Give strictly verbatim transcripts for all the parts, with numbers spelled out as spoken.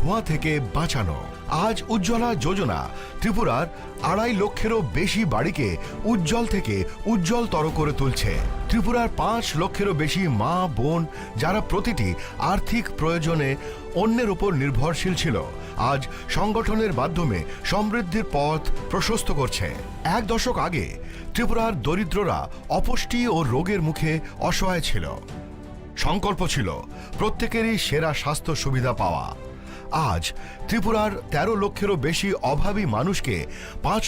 ধোঁয়া থেকে বাঁচানো। আজ উজ্জ্বলা যোজনা ত্রিপুরার আড়াই লক্ষেরও বেশি বাড়িকে উজ্জ্বল থেকে উজ্জ্বলতর করে তুলছে। ত্রিপুরার পাঁচ লক্ষেরও বেশি মা বোন, যারা প্রতিটি আর্থিক প্রয়োজনে অন্যের উপর নির্ভরশীল ছিল, আজ সংগঠনের মাধ্যমে সমৃদ্ধির পথ প্রশস্ত করছে। এক দশক আগে ত্রিপুরার দরিদ্ররা অপুষ্টি ও রোগের মুখে অসহায় ছিল। সংকল্প ছিল প্রত্যেকেরই সেরা স্বাস্থ্য সুবিধা পাওয়া। আজ ত্রিপুরার তেরো লক্ষেরও বেশি অভাবী মানুষকে পাঁচ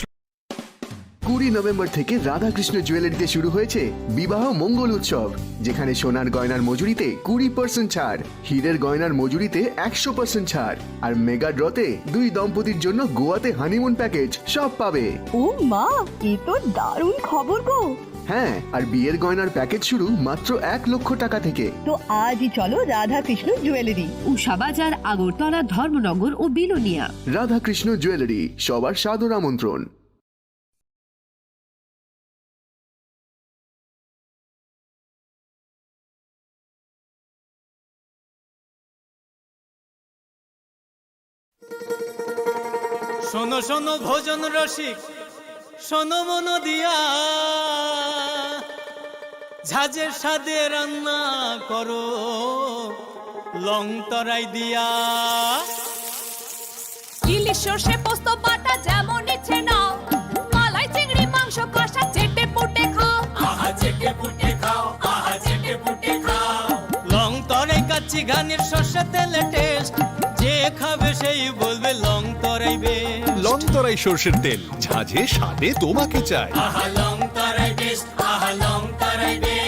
কুড়ি নভেম্বর থেকে রাধাকৃষ্ণ জুয়েলারিতে শুরু হয়েছে বিবাহ মঙ্গল উৎসব, যেখানে সোনার গয়নার মজুরিতে কুড়ি পার্সেন্ট ছাড়, হীরের গয়নার মজুরিতে একশো পার্সেন্ট ছাড়, আর মেগা ড্রতে দুই দম্পতির জন্য গোয়াতে হানিমুন প্যাকেজ, সব পাবে। ও মা, এ তো দারুণ খবর গো। হ্যাঁ, আর বিয়ের গয়নার প্যাকেজ শুরু মাত্র এক লক্ষ টাকা থেকে। তো আজই চলো রাধাকৃষ্ণ জুয়েলারি, উষা বাজার, আগরতলা, ধর্মনগর ও বিলোনিয়া। রাধাকৃষ্ণ জুয়েলারি, সবার সাদর আমন্ত্রণ। শোনো শোনো ভোজন রসিক, শোনো মন দিয়া, ঝাঁঝের স্বাদে রান্না করো লং তরাই দিয়া। ইলিশ সর্ষে পোস্ত বাটা যেমন ইচ্ছে নাও, মালাই চিংড়ি মাংস কষা চেটে পুটে খাও। আহা চেটে পুটে খাও, আহা চেটে পুটে খাও। লং তরাই কাচ্চি ঘানির সর্ষে তেলে টেস্ট, যে খাবে সেই বলবে লং তরাই বেস্ট। লং তরাই সর্ষের তেল, ঝাঁঝে স্বাদে তোমাকে চাই। আহা লং তরাই বেস্ট, আহা লং তরাই best.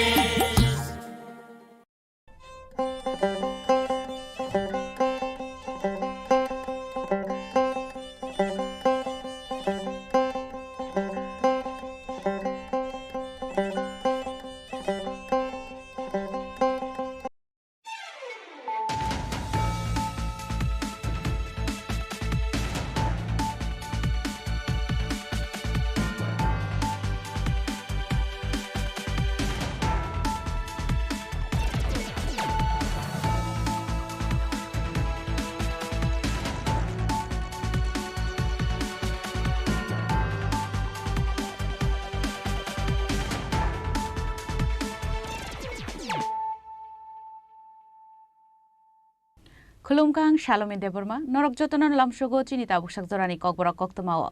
Khulumkha, ang Salome Debbarma, norok jotono lamsogo chini tabuksak jorani kokborok koktwmao.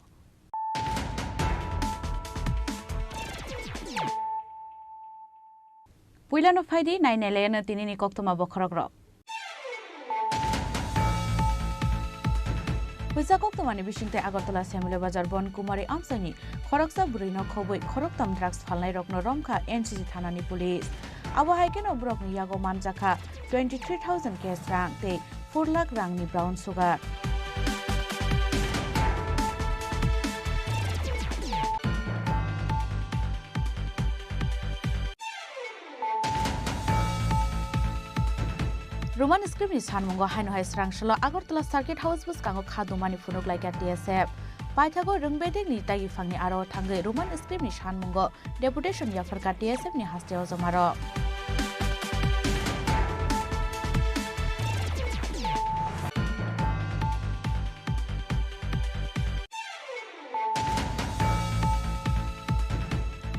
Puilano phaidi, nai nailayano tinini koktwma bokhorokrok. Puisa koktwmani bisingtwi Agartala Semle Bazar Bon Kumari amchaini khoroksa bwrwino khobwi khoroktham drugs phalnairokno romkha N C C thanani police. Abo hai kheno borokni yago manjakha twenty three thousand cash rang tei four lakh rangni brown sugar. Roman script ni sanmungo haino hai srangsalo Agartala Circuit House bwskango kha dumani phunuk laikha T S F. Paithago rwngbedekni tagi phangni aro thangwi Roman script ni sanmungo deputation yapharkha T S F ni hasteo jomarok.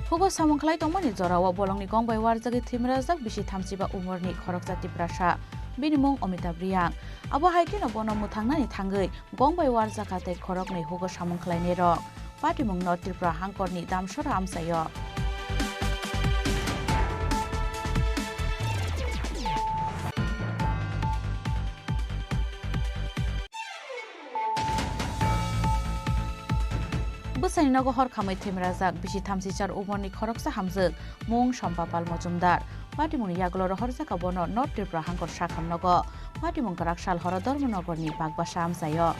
Hugo samung khlai tongmani jorao bolongni kong bai warjagwi thwimrajak bisi thamsiba umorni khoroksa Tiprasa. Bini mung Amitabh Riyang. Abo hai kheno bono mwthangnani thangwi gong bai warjakha tei khoroknwi hugo samung khlainairok. Patimung North Tripura hangkorni Damsora amchaio. Bwsani nogo hor khamwi thwimrajak bisi thamsichar umorni khoroksa hamjwk, mung Sompa Pal Mojumdar. Patimungni yagulo rohorjakha bono North Tripura hangkor sakham nogo. Patimung kwrak sal horo Dharmanogorni Bagbasa amchaio.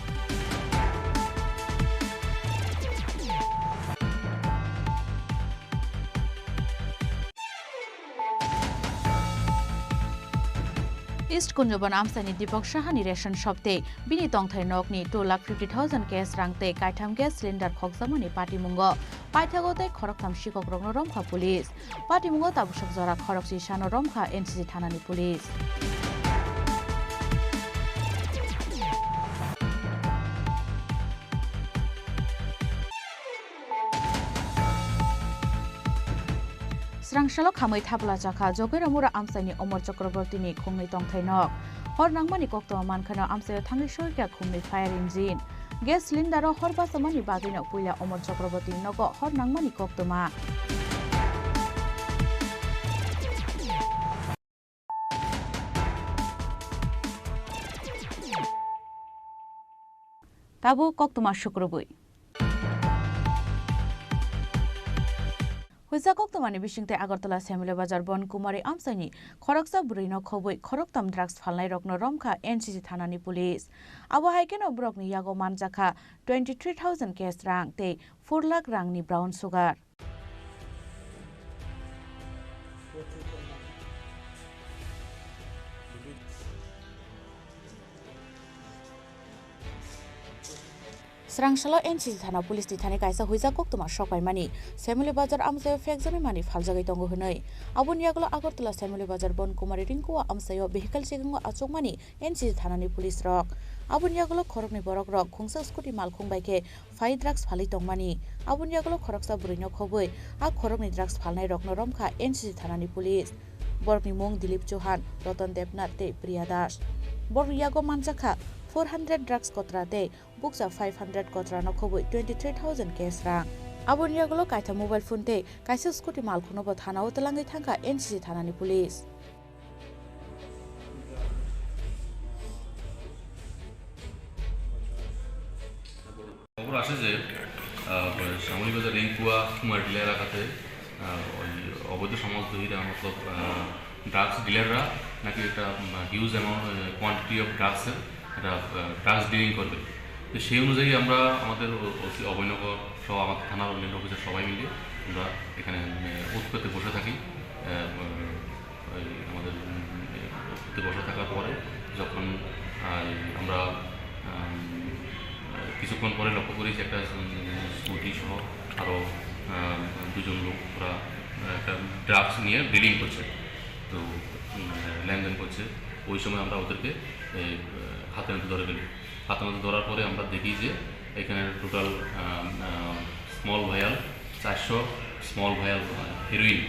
East Kunjabon amchaini Dipak Sahani ration shop tei bini tongthai nokni two lakh fifty thousand cash rang tei kaitham gas cylinder khokjakmani patimungo paithago tei khoroktham sikokrokno romkha police. Patimungo tabuksak jora khorokchisano romkha N C C thanani police. Srangsalo khamwi thapla chakha Jogairomura amchaini Omor Chakrabortini khungni tongthai nok. Hor nangmani koktwma mankhano amchaio thangwi soikha khungni fire engine. Gas cylinder-o hor bachamani bagwino puila Omor Chakrabortini nogo hor nangmani koktwma. Tabuk koktwma sukrubwi. Huijak koktwmani bisingtwi Agartala Semilai Bazar Bon Kumari amchaini khoroksa bwrwino khobwi khoroktham drugs phalnairokno romkha N C C thanani police. Abo hai kheno borokni yago manjakha twenty three thousand cash rang tei four lakh rangni brown sugar. Srangsalo N C C thana police ni thani kaisa huijak koktwma sokpaimani Semilai Bazar amchaio phekjaknai manwi phaljagwi tongo hwnwi. Aboni yagulo Agartala Semilai Bazar Bon Kumari Ringkua amchaio vehicle checking o achukmani N C C thanani police rok. Aboni yagulo khoroknwi borok rok khungsa scooty malkhung bai khe phai drugs phalwi tongmani. Aboni yagulo khoroksa bwrwino khobwi a khoroknwi drugs phalnai rokno romkha N C C thanani police. Borokni mung Dilip Chauhan, Ratan Debnath tei Priya Das. Borokni yago manjakha four hundred drugs kotra tei bukcha five hundred kotrano khobwi twenty three thousand cash rang. Aboni yagulo kaitha mobile phone tei kaisa scooty malkhungnobo thanao twlangwi thangkha N C C thanani police. খবর আসে যে, আহ, শ্যামলী বাজার রেঙ্কুয়া কুমারটিলা এলাকাতে, আহ, ওই অবৈধ সমাজদ্রোহীরা, মতলব, আহ, ড্রাগস ডিলাররা নাকি একটা, um, huge amount, ah, quantity of ড্রাগসের একটা, আহ, ড্রাগস ডিলিং করবে। তো সেই অনুযায়ী আমরা আমাদের ও-, ওসি অভয়নগর সহ আমাদের থানার অন্যান্য অফিসার সবাই মিলে আমরা এখানে, আহ, ওত পেতে বসে থাকি। আহ, এই আমাদের, উম, এ, বসে থাকার পরে যখন, আহ, এই আমরা, উম, কিছুক্ষণ পরে লক্ষ্য করি যে একটা, উম, স্কুটি সহ আরও, আহ, দুজন লোক ওরা, আহ, একটা ড্রাগস নিয়ে ডিলিং করছে, তো, উম, লেনদেন করছে। ওই সময় আমরা ওদেরকে, এ, আহ, হাতে নাতে ধরে ফেলি। হাতে নাতে ধরার পরে আমরা দেখি যে এখানে টোটাল, আহ, আহ, স্মল ভায়াল, চারশো স্মল ভায়াল, আহ, হেরোইন,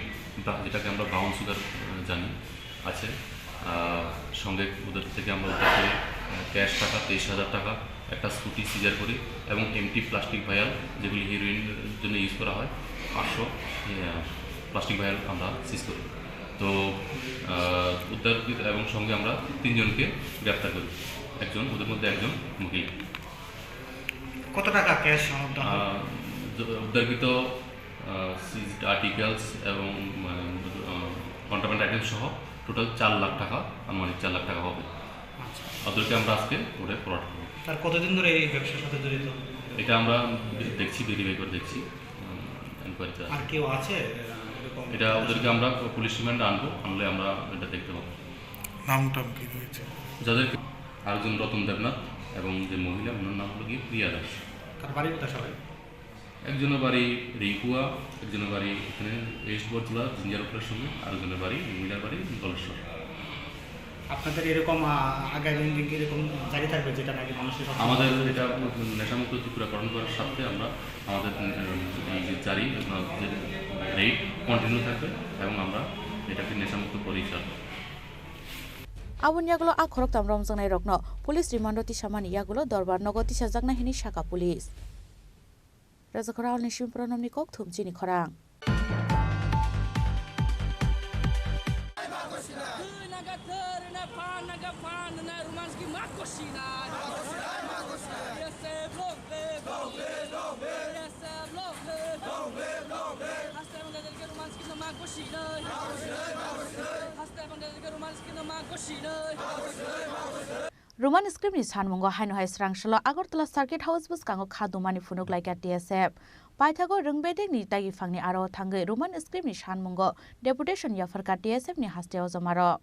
বা যেটাকে আমরা ব্রাউন সুগার, আহ, জানি, আছে। আহ, সঙ্গে ওদের থেকে আমরা উদ্ধার করি, আহ, ক্যাশ টাকা তেইশ হাজার টাকা, একটা স্কুটি সিজার করি এবং এমটি প্লাস্টিক ভায়াল, যেগুলি হেরোইনের জন্য ইউজ করা হয়, পাঁচশো, আহ, প্লাস্টিক ভায়াল আমরা সিজ করি। তো, আহ, উদ্ধারকৃত এবং সঙ্গে আমরা তিনজনকে গ্রেপ্তার করি, একজন, ওদের মধ্যে একজন মহিলা। কত টাকা ক্যাশ উদ্ধার হয়? আহ, জ-, উদ্ধারকৃত, আহ, সিজড আর্টিকেলস এবং, মানে, আহ, কন্ট্রাব্যান্ড আইটেম সহ টোটাল চার লাখ টাকা, আনুমানিক চার লাখ টাকা হবে। আচ্ছা। ওদেরকে আমরা আজকে কোর্টে ফরওয়ার্ড করবো। তার কতদিন ধরে এই ব্যবসার সাথে জড়িত? এটা আমরা দে-, দেখছি, ভেরিফাই করে দেখছি, উম, এনকোয়ারিতে আছে। আর কেউ আছে, আহ, এরকম? এটা ওদেরকে আমরা পুলিশ রিমান্ডে আনবো, আনলে আমরা এটা দেখতে পাবো। নাম টাম কি রয়েছে? যাদের, আরেকজন রতন দেবনাথ এবং যে মহিলা, ওনার নাম হলো গিয়ে প্রিয়া দাস। তার বাড়ি কোথায় সবাই? একজনের বাড়ি রিঙ্কুয়া, একজনের বাড়ি এখানে ইস্ট বটতলা, জিঞ্জিরা হোটেলের সামনে, আরেকজনের বাড়ি, মহিলার বাড়ি দলেশ্বর। আপনাদের এরকম, আহ, আগামী দিন কি এরকম জারি থাকবে, যেটা নাকি মানুষের সব আমাদের এটা নেশামুক্ত ত্রিপুরা গঠন করার স্বার্থে আমরা আমাদের, উম, এই যে জারি, আপনার যে রেইড কন্টিনিউ থাকবে এবং আমরা এটাকে নেশামুক্ত করেই ছাড়বো। Aboni yagulo a khoroktham romjaknai rokno police remand o tisamani yagulo dorbar nogo tisajaknai hinwi sakha police. Rajakhora Alni Simpro nomni kok thum chini khorang. Roman script ni sanmungo haino hai srangsalo Agartala Circuit House bwskango kha dumani phunuk laikha T S F. Paithago rwng bedekni dagi phangni aro thangwi Roman script ni sanmungo deputation yapharkha T S F ni haste ojomarok.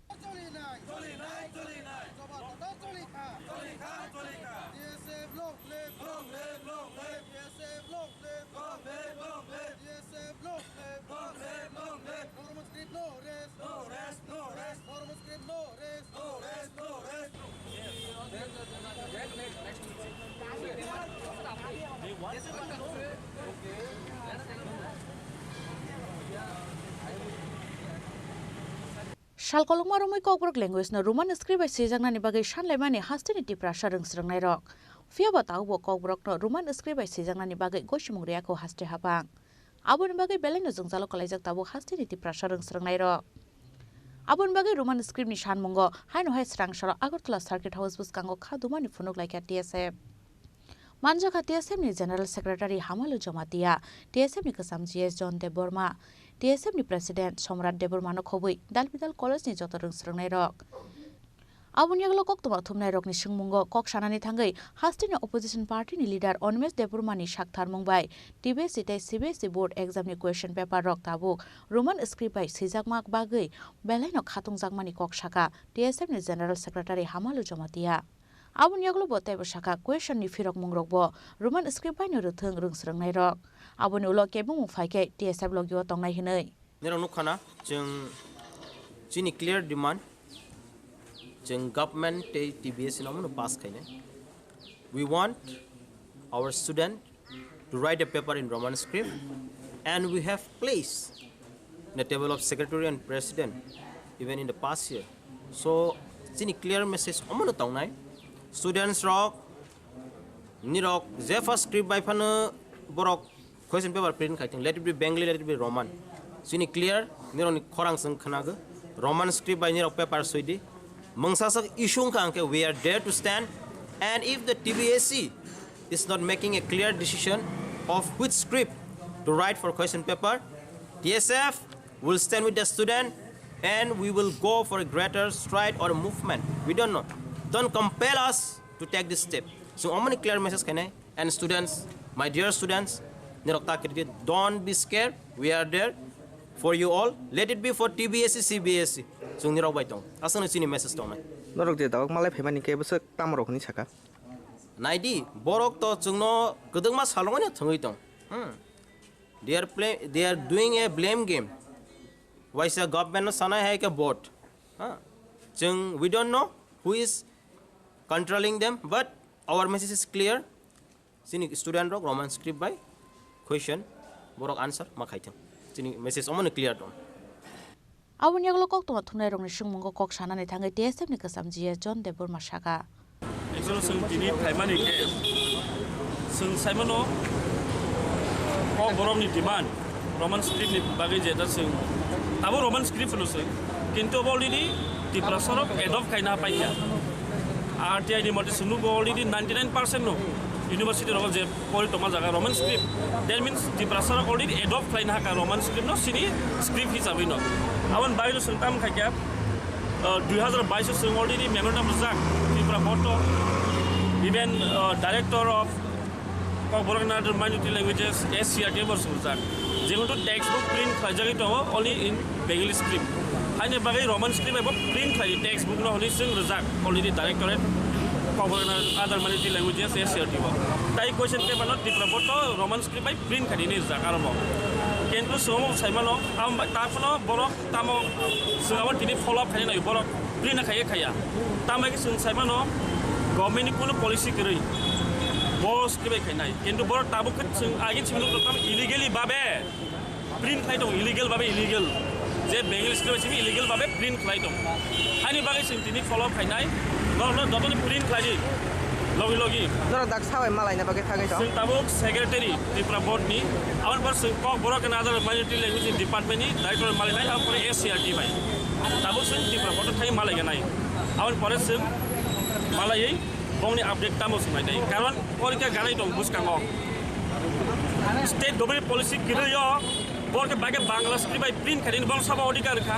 Sal kolokma romwi Kokborok language no Roman script bai swijaknani bagwi sanlaimani hasteni Tiprasa rwngsrwngnairok. Phiyaba tabukbo Kokborokno Roman script bai swijaknani bagwi gosimung rwya kho haste hapang. Aboni bagwi belaino jwngjalo kwlaijak tabuk hasteni Tiprasa rwngsrwngnairok. Aboni bagwi Roman script ni sanmungo haino hai swrang salo Agartala Circuit House bwskango kha dumani phunuk laikha T S F. Manjakha T S F ni General Secretary Hamalu Jamatia, T S F ni kwcham G S John Debbarma, T S F ni President Somrat Debbarma no khobwi Dalbidal College ni joto rwngsrwngnairok. Aboni yagulo koktwma thumnairokni swngmungo kok sanani thangwi hasteni opposition party ni leader Animesh Debbarma ni saktharmung bai T B S E tei C B S E board exam ni question paper rok tabuk Roman script bai swijakma bagwi belaino khatungjakmani kok saka T S F ni General Secretary Hamalu Jamatia. Aboni yagulo bo teibo saka question ni phirokmungrokbo Roman script baino rwthwng rwngsrwngnairok. Aboni ulo kebengmung phaikhe T S F logio tongnai hwnwi. Nirok nukha na, chwng chini clear demand, chwng government tei T B S E no mano pass khainai. We want our student to write a paper in Roman script, and we have placed in the table of secretary and president even in the past year. So, chini clear message omono tongnai, students rok, nirok je first script bai phano borok question paper print khai thung, let it be Bengali, let it be Roman. Chini clear, nirokni khorang chwng khnago, Roman script bai nirok paper swi di. Mungsa sak issue wngkha hwnkhe we are there to stand, and if the T B S E is not making a clear decision of which script to write for question paper, T S F will stand with the student and we will go for a greater stride or a movement. We don't know. Don't compel us to take this step. So, omoni clear message khainai. And students, my dear students, nirok ta kiri di, don't be scared. We are there for you all. Let it be for T B S E, C B S E. Chwng nirok bai tong. Aswkno chini message tongnai. Norok je dawak malai phaimani khe bwswk tamo rok hwnwi saka. Naidi, borok to chwngno kwdwkma salongni thwngwi tong. Hmm. They are play, they are doing a blame game. Waisa government no sanai hai khe vote. Ha? Chwng, we don't know who is controlling them, but our message is clear. Chini student rok Roman script bai question, borok answer ma khai thung. Chini message omo ni clear tong. Aboni yagulo koktwma thumnairokni swngmungo kok sanani thangwi T S F ni kwcham G S John Debbarma saka. Actually, chwng tini phaimani khe chwng saimano Kokborokni demand Roman script ni bagwi je da chwng abo Roman script no chwng, kintu abo already Tiprasa rok adopt khaina paikha. R T I ni mote chwng nugo already ninety nine percent no university rogo je pori tongma jaga Roman script. That means Tiprasa rok already adopt khlaina haka Roman script no sini script hisabwi no. Aboni bagwi no chwng tam khaikha, uh, dui hazar bais o chwng already memorandum rijak Tripura board o, even, uh, director of Kokborok and other minority languages, S C R T bo sumjak. Jehetu textbook print khlaijagwi tongo only in Bengali script. Haini bagwi Roman script ebo print khlai textbook no hwnwi chwng rijak already directorate Kokborok and other minority languages, S C R T bo. Tai question paper no Tripura board to Roman script bai print khlai ni rijak aro bo. Kintu chwng saimano, am, ta phano borok tamo chwng abo tini follow up khlai nai borok. Print khaiya khaiya. Tambai khe chwng saimano government ni kuno policy kwrwi. Bo script bai khainai. Kintu borok tabuk khe chwng agin chwng nukjak tamo illegally babe print khlai tongo, illegal babe illegal. Je Bengali script bai simi illegal babe print khlai tongo. Haini bagwi chwng tini follow up khainai. Borokno jotoni print khlai di. Logi logi. Norok dak sabai malaina bagwi thangwi tong. Chwng tabuk secretary Tripura board ni. Aboni pore chwng Kokborok and other minority language department ni director malainai, aboni pore S C R T bai. Tabuk chwng Tripura board thai malaiganai. Aboni pore chwng malaiwi bongni update tamo chwng nainai. Karon porikha ganai tong bwskango. State government policy kwrwi o, borok khe bagwi Bangla script bai print khaini bong sabo odhikar kha.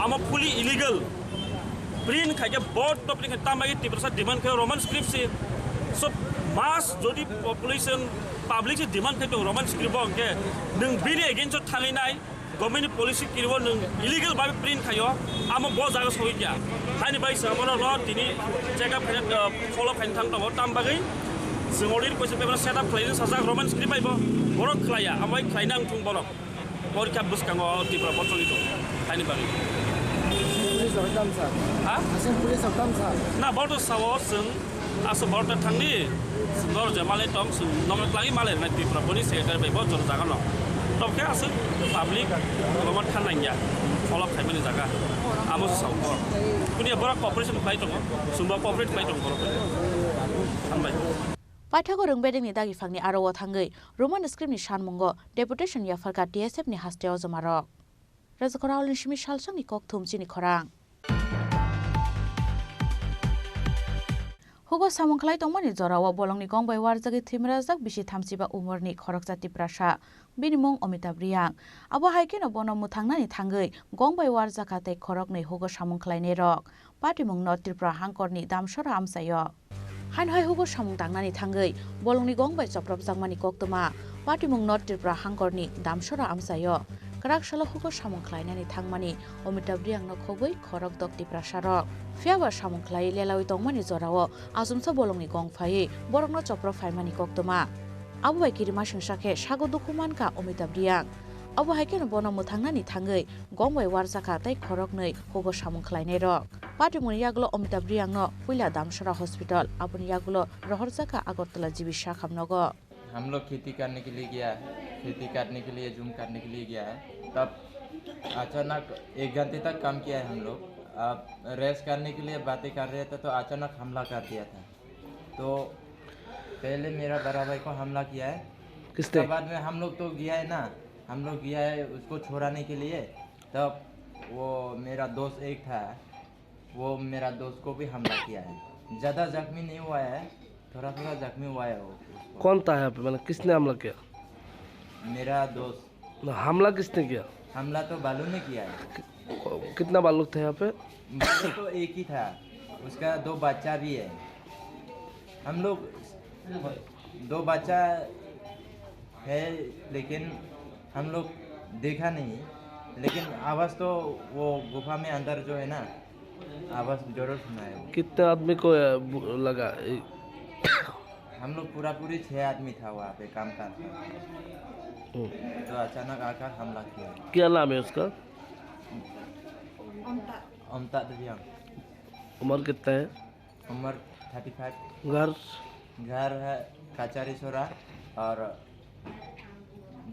Amo fully illegal. Print khai khe board to print khai, tambai Tiprasa demand khe Roman script se. So mass jodi population, public se demand khai to Roman script bo hwnkhe nwng bini against o thangwi nai, government ni policy kiriwo nwng illegal babe print khaio, amo bo jaga sogwi kya. Haini bai se amo no tini check up khai, uh, follow khai thang tongo, tam bagwi chwng already question paper set up khlai sajak Roman script bai bo, borok khlaiya, amo bai khlai nang thung borok. Porikha bwskango Tripura bocholi tongo, haini bagwi. Police rok tam sa? Ha? Aswk police rok tam sa? Na, boto sao chwng aswk borok ta thangdi, dor je malai tong, chwng nokno twlangwi malai rwnai Tripura boni secretary bai bo jora jaga no. Tobokhe aswk public omo thangnai ya. Kolok khaimani jaga amo se sao. Kuniya borak cooperation khlai tongo, sumba cooperate khlai tongo borok. Hambai. Paithakgo Rwngbedengni dagi phangni aro o thangwi Roman script ni sanmungo deputation yapharkha T S F ni haste ojomarok. Rajakora Olin Simi Salsongni kokthum chini khorang. Hugo samung khlai tongmani jorao bolongni gong bai warjagwi thwimrajak bisi thamsiba umorni khoroksa Tiprasa. Bini mung Amitabh Riyang. Abo hai kheno bono mwthangnani thangwi gong bai warjakha tei khoroknwi hugo samung khlainairok. Patimung North Tripura hangkorni Damsora amchaio. Haino hai hugo samung tangnani thangwi bolongni gong bai chopropjakmani koktwma. Patimung North Tripura hangkorni Damsora amchaio. Kwrak salo hugo samung khlainani thangmani Amitabh Riyangno khobwi khorok dok Tiprasarok. Phiyaba samung khlai lelawi tongmani jorao achomsa bolongni gong phaiwi borokno choprop phaimani koktwma. Abo bai kirimasingsa khe sago dukhu mankha Amitabh Riyang. Abo hai kheno bono mwthangnani thangwi gong bai warjakha tei khoroknwi hugo samung khlainairok. Patimungni yagulo Amitabh Riyangno puila Damsora Hospital, aboni yagulo rohorjakha Agartala G B sakhamnogo. हम लोग खेती करने के लिए गया है, खेती काटने के लिए, जूम काटने के लिए गया है। तब अचानक एक घंटे तक काम किया है हम लोग। अब रेस्ट करने के लिए बातें कर रहे थे तो अचानक हमला कर दिया था। तो पहले मेरा बड़ा भाई को हमला किया है। किसने? उसके बाद में हम लोग तो गया है ना, हम लोग गया है उसको छुड़ाने के लिए। तब वो मेरा दोस्त एक था, वो मेरा दोस्त को भी हमला किया है। ज़्यादा जख्मी नहीं हुआ है, थोड़ा थोड़ा जख्मी हुआ है वो, उसको। कौन था यहाँ पे, मतलब किसने हमला किया? मेरा दोस्त। ना, हमला किसने किया? हमला तो बालू ने किया है। कि-, कितना बालू था यहाँ पे? बालू तो एक ही था, उसका दो बच्चा भी है। हम लोग दो बच्चा है, लेकिन हम लोग देखा नहीं, लेकिन आवाज़ तो वो गुफा में अंदर जो है ना, आवाज़ जरूर सुना है। कितने आदमी को, अ, बु-, लगा? ए- हम लोग पूरा पूरी छः आदमी था वहाँ पे काम करता। हम्म। तो अचानक आकर हमला किया। क्या नाम है उसका? अमता। अमता रियांग। उम्र कितना है? उम्र थर्टी फाइव। घर? घर है कचारी छोरा और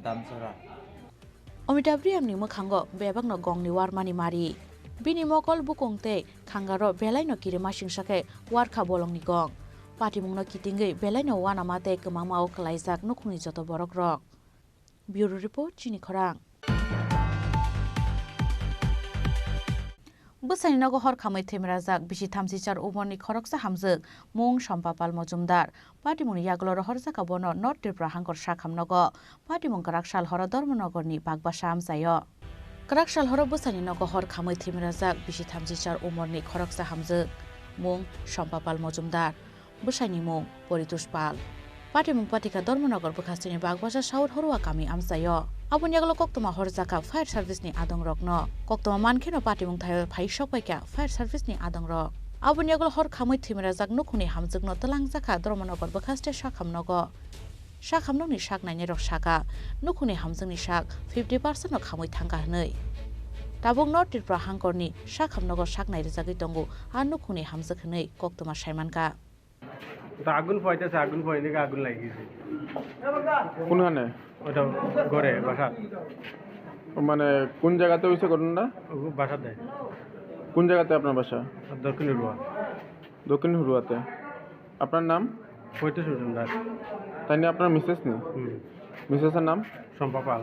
दामसोरा। Amitabh Riyangni mwkhango bebakno gongni warmani mari. Bini mokol, bukung tei khangaro belaino kirimasingsa khe warkha bolongni gong. Patimungno kitingwi belaino uanama tei kwmangmao kwlaijak nukhungni joto borokrok. Bureau Report, Chini Khorang. Bwsaini nogo hor khamwi thwimrajak bisi thamchi char umorni khoroksa hamjwk, mung Sompa Pal Mojumdar. Patimungni yagulo rohorjakha bono North Tripura hangkor sakhamnogo. Patimung kwrak sal horo Dharmanagarni Bagbasa amchaio. Kwrak sal horo bwsaini nogo hor khamwi thwimrajak bisi thamchi char umorni khoroksa hamjwk, mung Sompa Pal Mojumdar. Bwsaini mung Poritosh Pal. Patimung patikha Dharmanagar bwkhasteni Bagbasa South Horwa kami amchaio. Aboni yagulo koktwma horjakha fire service ni adongrokno. Koktwma mankheno patimung thaio phai sokpaikha fire service ni adongrok. Aboni yagulo hor khamwi thwimrajak nukhungni hamjwkno twlangjakha Dharmanagar bwkhaste sakhamnogo. Sakhamnokni sak nainairok sakha, nukhungni hamjwkni sak fifty percent no khamwi thangkha hwnwi. Tabuk North Tripura hangkorni sakhamnogo sak nairijagwi tongo a nukhungni hamjwk hwnwi koktwma saimankha. তো আগুন ফুয়াইতেছে, আগুন ফুয়াইতে আগুন লাগি গেছে। কোনখানে? ওটা ঘরে, বাসা। মানে কোন জায়গাতে হয়েছে ঘটনাটা? ও বাসাতে। কোন জায়গাতে আপনার বাসা? দক্ষিণ হুরুয়া। দক্ষিণ হুরুয়াতে। আপনার নাম? পঁয়ত্রিশ মজুমদার। তাই নিয়ে আপনার মিসেস নেই? হুম। মিসেসের নাম? শম্পা পাল।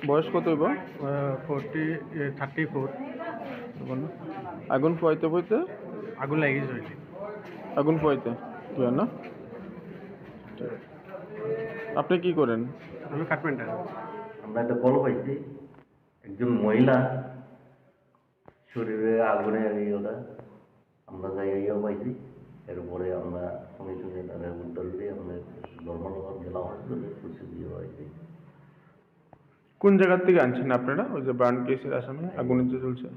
বয়স কত হইব? আহ, ফর্টি, এ, থার্টি ফোর। বলো। আগুন ফুয়াইতে ফুয়াইতে? আগুন লেগে গেছে ওই যে। আগুন ফুয়াইতে? কি হয় না? আপনি কি করেন? আমি কার্পেন্টার। আমরা একটা কল পাইছি, একজন মহিলা শরীরে আগুনের ইয়েটা, আমরা যাই ইয়ে পাইছি, এরপরে আমরা সঙ্গে সঙ্গে তারা উদ্ধার করে আমরা নর্মাল জেলা হসপিটালে পৌঁছে দিয়ে হয়েছি। কোন জায়গা থেকে আনছেন আপনারা ওই যে বার্ন কেসের আসামি, আগুনে যে জ্বলছে?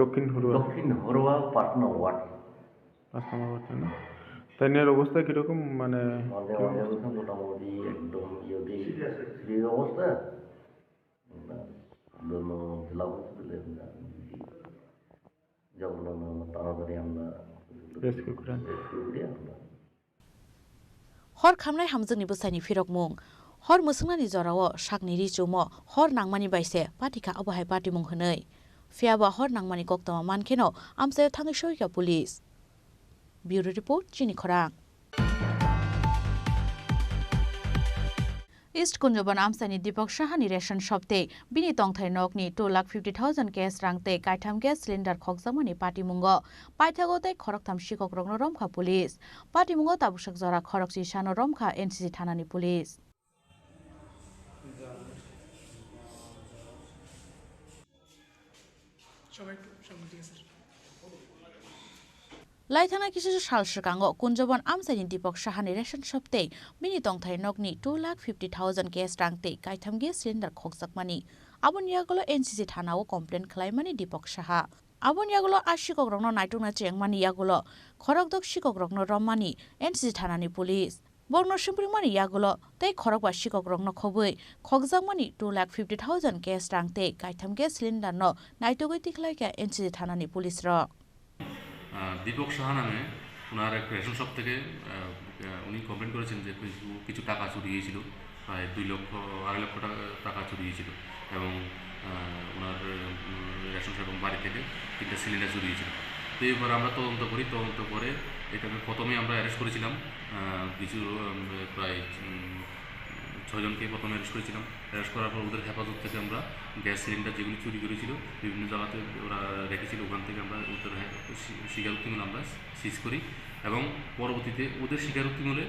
দক্ষিণ হুরুয়া। দক্ষিণ হুরুয়া পাঁচ নম্বর ওয়ার্ড। পাঁচ নম্বর ওয়ার্ড, না? তাই নিয়ে অবস্থা কিরকম, মানে, আমাদের, কিরকম? আমাদের অবস্থা মোটামুটি একদম ইয়েতে সিরিয়াস অবস্থা। আমরা জেলা হসপিটালে আমরা যেমন আমরা তাড়াতাড়ি আমরা রেস্কিউ করে। রেস্কিউ করে আমরা। Hor khamnai hamjwkni bwsaini phirokmung. Hor mwswngnani jorao sakni ri chumo hor nangmani bai se patikha abo hai patimung hwnwi. Phiyaba hor nangmani koktwma mankheno amchaio thangwi soikha police. Bureau Report, Chini Khorang. East Kunjabon amchaini Deepak Sahani ration shop tei bini tongthai nokni two lakh fifty thousand cash rang tei kaitham gas cylinder khokjakmani patimungo paithago tei khoroktham sikokrokno romkha police. Patimungo tabuksak jora khorokchi sano romkha N C C thanani police. সবাই একটু সামনের দিকে, sir. Laithana kisa sal swkango Kunjabon amchaini Deepak Sahani ration shop tei bini tongthai nokni two lakh fifty thousand cash rang tei kaitham gas cylinder khokjakmani. Aboni yagulo N C C thanao complain khlaimani Deepak Saha. Aboni yagulo a sikokrokno naitukna chengmani yagulo khorokdok sikokrokno rommani N C C thanani police. Borokno swngpringmani yagulo tei khorokba sikokrokno khobwi khokjakmani two lakh fifty thousand cash rang tei kaitham gas cylinder no naitugwi tikhlaikha N C C thanani police rok. আহ, দীপক সাহা নামে ওনার এক ration shop থেকে, আহ, আহ, উনি কমপ্লেন করেছেন যে কিছু, কিছু টাকা চুরি হয়েছিল, প্রায় দুই লক্ষ, আড়াই লক্ষ টাকা, টাকা চুরি হয়েছিল এবং, আহ, ওনার, উম, রেশন শপ এবং বাড়ি থেকে তিনটা সিলিন্ডার চুরি হয়েছিল। তো এবার আমরা তদন্ত করি, তদন্ত করে এটাকে প্রথমে আমরা অ্যারেস্ট করেছিলাম, আহ, কিছু, উম, প্রায়, উম, ছয়জনকে প্রথমে অ্যারেস্ট করেছিলাম। অ্যারেস্ট করার পর ওদের হেফাজত থেকে আমরা গ্যাস সিলিন্ডার যেগুলি চুরি করেছিল, বিভিন্ন জায়গাতে ওরা রেখেছিল, ওখান থেকে আমরা ওদের হে-, স্বী-, স্বীকারোক্তিমূলক আমরা সিজ করি এবং পরবর্তীতে ওদের স্বীকারোক্তিমূলে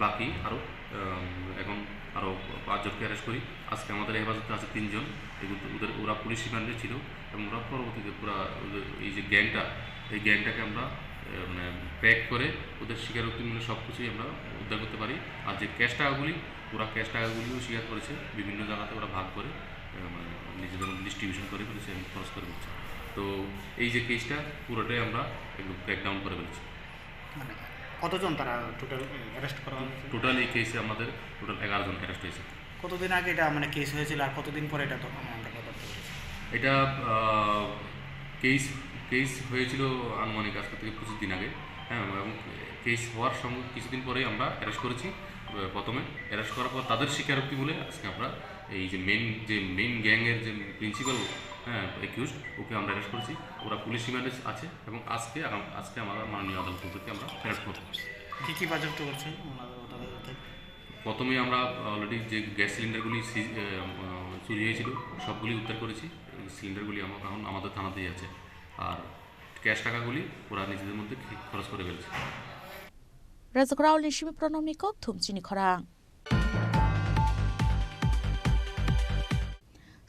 বাকি আরও, আম, এখন আরও পাঁচজনকে অ্যারেস্ট করি। আজকে আমাদের হেফাজতে আছে তিনজন, এগুলো ওদের, ওরা পুলিশ রিমান্ডে ছিল এবং ওরা পরবর্তীতে পুরা ওদের এই যে গ্যাংটা, এই গ্যাংটাকে আমরা, আহ, মানে প্যাক করে ওদের স্বীকারোক্তিমূলক সব কিছুই আমরা উদ্ধার করতে পারি। আর যে ক্যাশ টাকাগুলি, ওরা ক্যাশ টাকাগুলিও স্বীকার করেছে, বিভিন্ন জায়গাতে ওরা ভাগ করে, আহ, মানে নিজেদের মধ্যে ডিস্ট্রিবিউশন করে ফেলেছে এবং খরচ করে দিচ্ছে। তো এই যে কেসটা পুরোটাই আমরা একদম ক্র্যাকডাউন করে ফেলেছি। মানে কতজন তারা টোটাল, এ, অ্যারেস্ট করা হয়েছে? টোটাল এই কেসে আমাদের টোটাল এগারো জন অ্যারেস্ট হয়েছে। কতদিন আগে এটা মানে কেস হয়েছিল আর কতদিন পরে এটা তখন আমরা তদন্ত করেছি? এটা, আহ, কেস, কেস হয়েছিল আনুমানিক আজকে থেকে পঁচিশ দিন আগে, হ্যাঁ, এবং কেস হওয়ার সঙ্গে কিছুদিন পরেই আমরা অ্যারেস্ট করেছি। আহ, প্রথমে অ্যারেস্ট করার পর তাদের স্বীকারোক্তি বলে আজকে আমরা এই যে মেইন, যে মেইন গ্যাংয়ের যে প্রিন্সিপাল, হ্যাঁ, অ্যাকিউজড, ওকে আমরা অ্যারেস্ট করেছি। ওরা পুলিশ রিমান্ডে আছে এবং আজকে আগাম-, আজকে আমরা মাননীয় আদালত ওদেরকে আমরা ফেরত করব। কী কী বাজেয়াপ্ত করছেন ওনাদের, ওনাদের হাতে? প্রথমেই আমরা অলরেডি যে গ্যাস সিলিন্ডারগুলি সিজ-, এ, আহ, চুরি হয়েছিল, সবগুলি উদ্ধার করেছি। সিলিন্ডারগুলি আমা-, এখন আমাদের থানাতেই আছে। আর ক্যাশ টাকাগুলি ওরা নিজেদের মধ্যে খে-, খরচ করে ফেলছে। Rajak Raolni simi Pranamni kok thum chini khorang.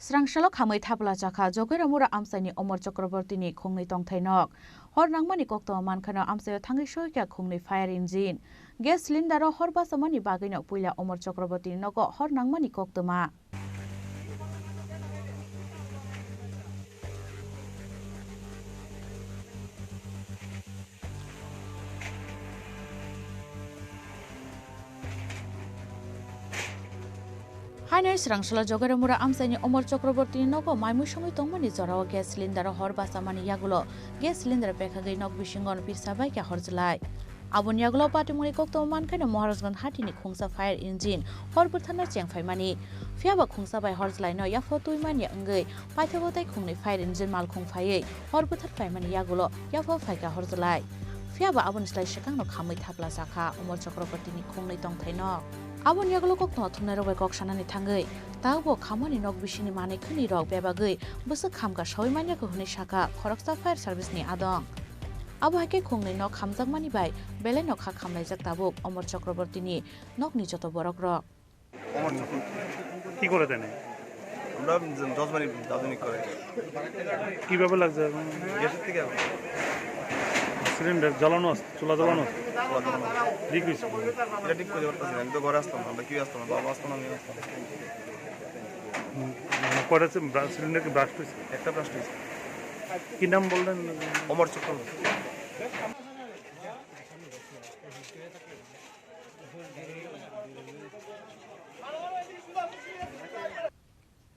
Srangsalo khamwi thapla chakha Jogairomura amchaini Omor Chakrabortini khungnwi tongthai nok. Hor nangmani koktwma mankhano amchaio thangwi soikha khungnwi fire engine. Gas cylinder-o hor bachamani bagwino puila Omor Chakrabortini nogo hor nangmani koktwma. Haino Srangsalo Jogairomura amchaini Omor Chakrabortini nogo mai muisungwi tongmani jorao gas cylinder-o hor bachamani yagulo gas cylinder pekhagwi nok bisingo no pirsa bai khe horjlai. Aboni yagulo patimungni koktwma mankhaino Maharajganj hatini khungsa fire engine hor bwtharna chengphaimani. Phiyaba khungsa bai horjlaino yaphao twi manya wngwi paithago tei khungni fire engine malkhung phaiwi hor bwthar phaimani yagulo yaphao phaikha horjlai. Phiyaba aboni slai swkangno khamwi thapla chakha Omor Chakrabortini khungnwi tongthaino. Aboni yagulo koktwma thumnairok bai kok sanani thangwi, tabukbo khamani nok bisingni manwi khwnwi rok bebagwi bwswk khamkha sawi manya kho hwnwi sakha khoroksa fire service ni adong. Abo hai khe khungnwi nok khamjakmani bai belai no kha khamlaijak tabuk Omor Chakrabortini nokni joto borok rok. কি করে দেন? আমরা দশ বারি দাদুনি করে। কিভাবে লাগছে? গ্যাসের থেকে। সিলিন্ডার জ্বালানো আছে, চুলা জ্বালানো আছে? চুলা জ্বালানো আছে। লিক হয়েছে? এটা ঠিক করতে পারতেছি না, আমি তো ঘরে আসতাম না, আমরা কেউ আসতাম না, বাবা আসতাম না, আমিও আসতাম না। হুম, কয়টা সি-, ব্রা-, সিলিন্ডার কি ব্রাস্ট হয়েছে? একটা ব্রাস্ট হয়েছে। কি নাম বললেন? অমর Chakraborty.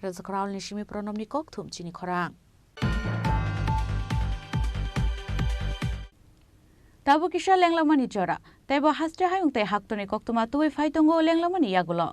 Rajak Raolni simi Pranamni kok thum chini khorang. Tabuk kisa lenglamani jora, teibo haste hayung tei haktorni koktwma tubui phai tongo lenglamani yagulo.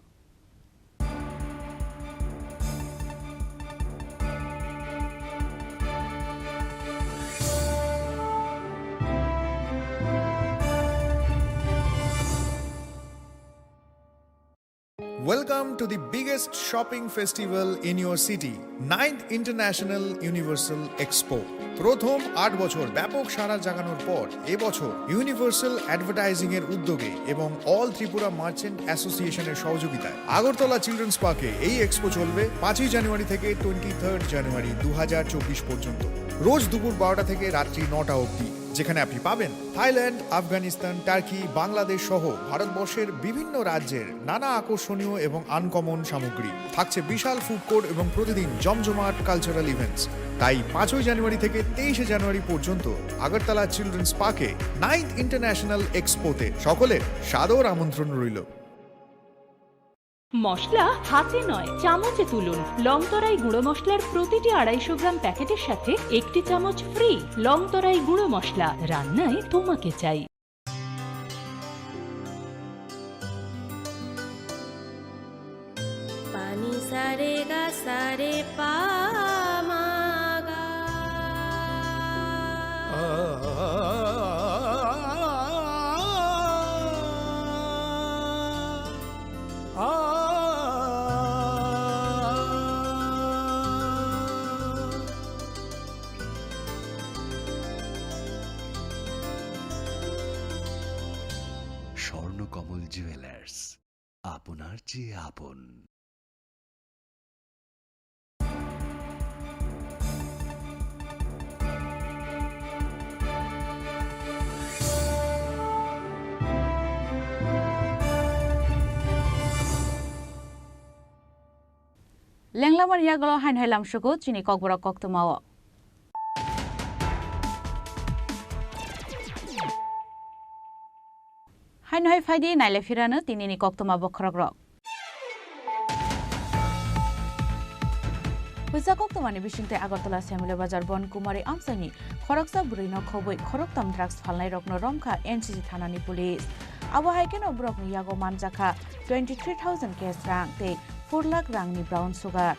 Welcome to the biggest shopping festival in your city, ninth International Universal Expo. প্রথম আট বছর ব্যাপক সাড়া জাগানোর পর এবছর universal advertising এর উদ্যোগে এবং অল ত্রিপুরা মার্চেন্ট অ্যাসোসিয়েশনের সহযোগিতায় আগরতলা চিলড্রেন্স পার্কে এই এক্সপো চলবে পাঁচই জানুয়ারি থেকে টোয়েন্টি থার্ড জানুয়ারি দু হাজার চব্বিশ পর্যন্ত, রোজ দুপুর বারোটা থেকে রাত্রি নটা অবধি, যেখানে আপনি পাবেন থাইল্যান্ড, আফগানিস্তান, টার্কি, বাংলাদেশ সহ ভারতবর্ষের বিভিন্ন রাজ্যের নানা আকর্ষণীয় এবং আনকমন সামগ্রী। থাকছে বিশাল ফুড কোর্ট এবং প্রতিদিন জমজমাট কালচারাল ইভেন্টস। তাই পাঁচই জানুয়ারি থেকে তেইশে জানুয়ারি পর্যন্ত আগরতলা চিলড্রেন্স পার্কে নাইন্থ ইন্টারন্যাশনাল এক্সপোতে সকলের সাদর আমন্ত্রণ রইল। মশলা হাতে নয়, চামচে তুলুন। লংতরাই গুঁড়ো মশলার প্রতিটি আড়াইশো গ্রাম প্যাকেটের সাথে একটি চামচ ফ্রি। লংতরাই গুঁড়ো মশলা, রান্নায় তোমাকে চাই। Pani sa re ga sa re pa ma ga. Swarnakamal jewellers, আপনার চেয়ে আপন। Lenglamani yagulo haino hai lamsugo chini kokborok koktwmao. Haino hai phaidi naile phirano tinini koktwma bokhorokrok. Puisa koktwmani bisingtwi Agartala Semile Bazar Bon Kumari amchaini khoroksa bwrwino khobwi khoroktham drugs phalnairokno romkha N C C thanani police. Abo hai kheno borokni yago manjakha twenty three thousand cash rang tei four lakh rangni brown sugar.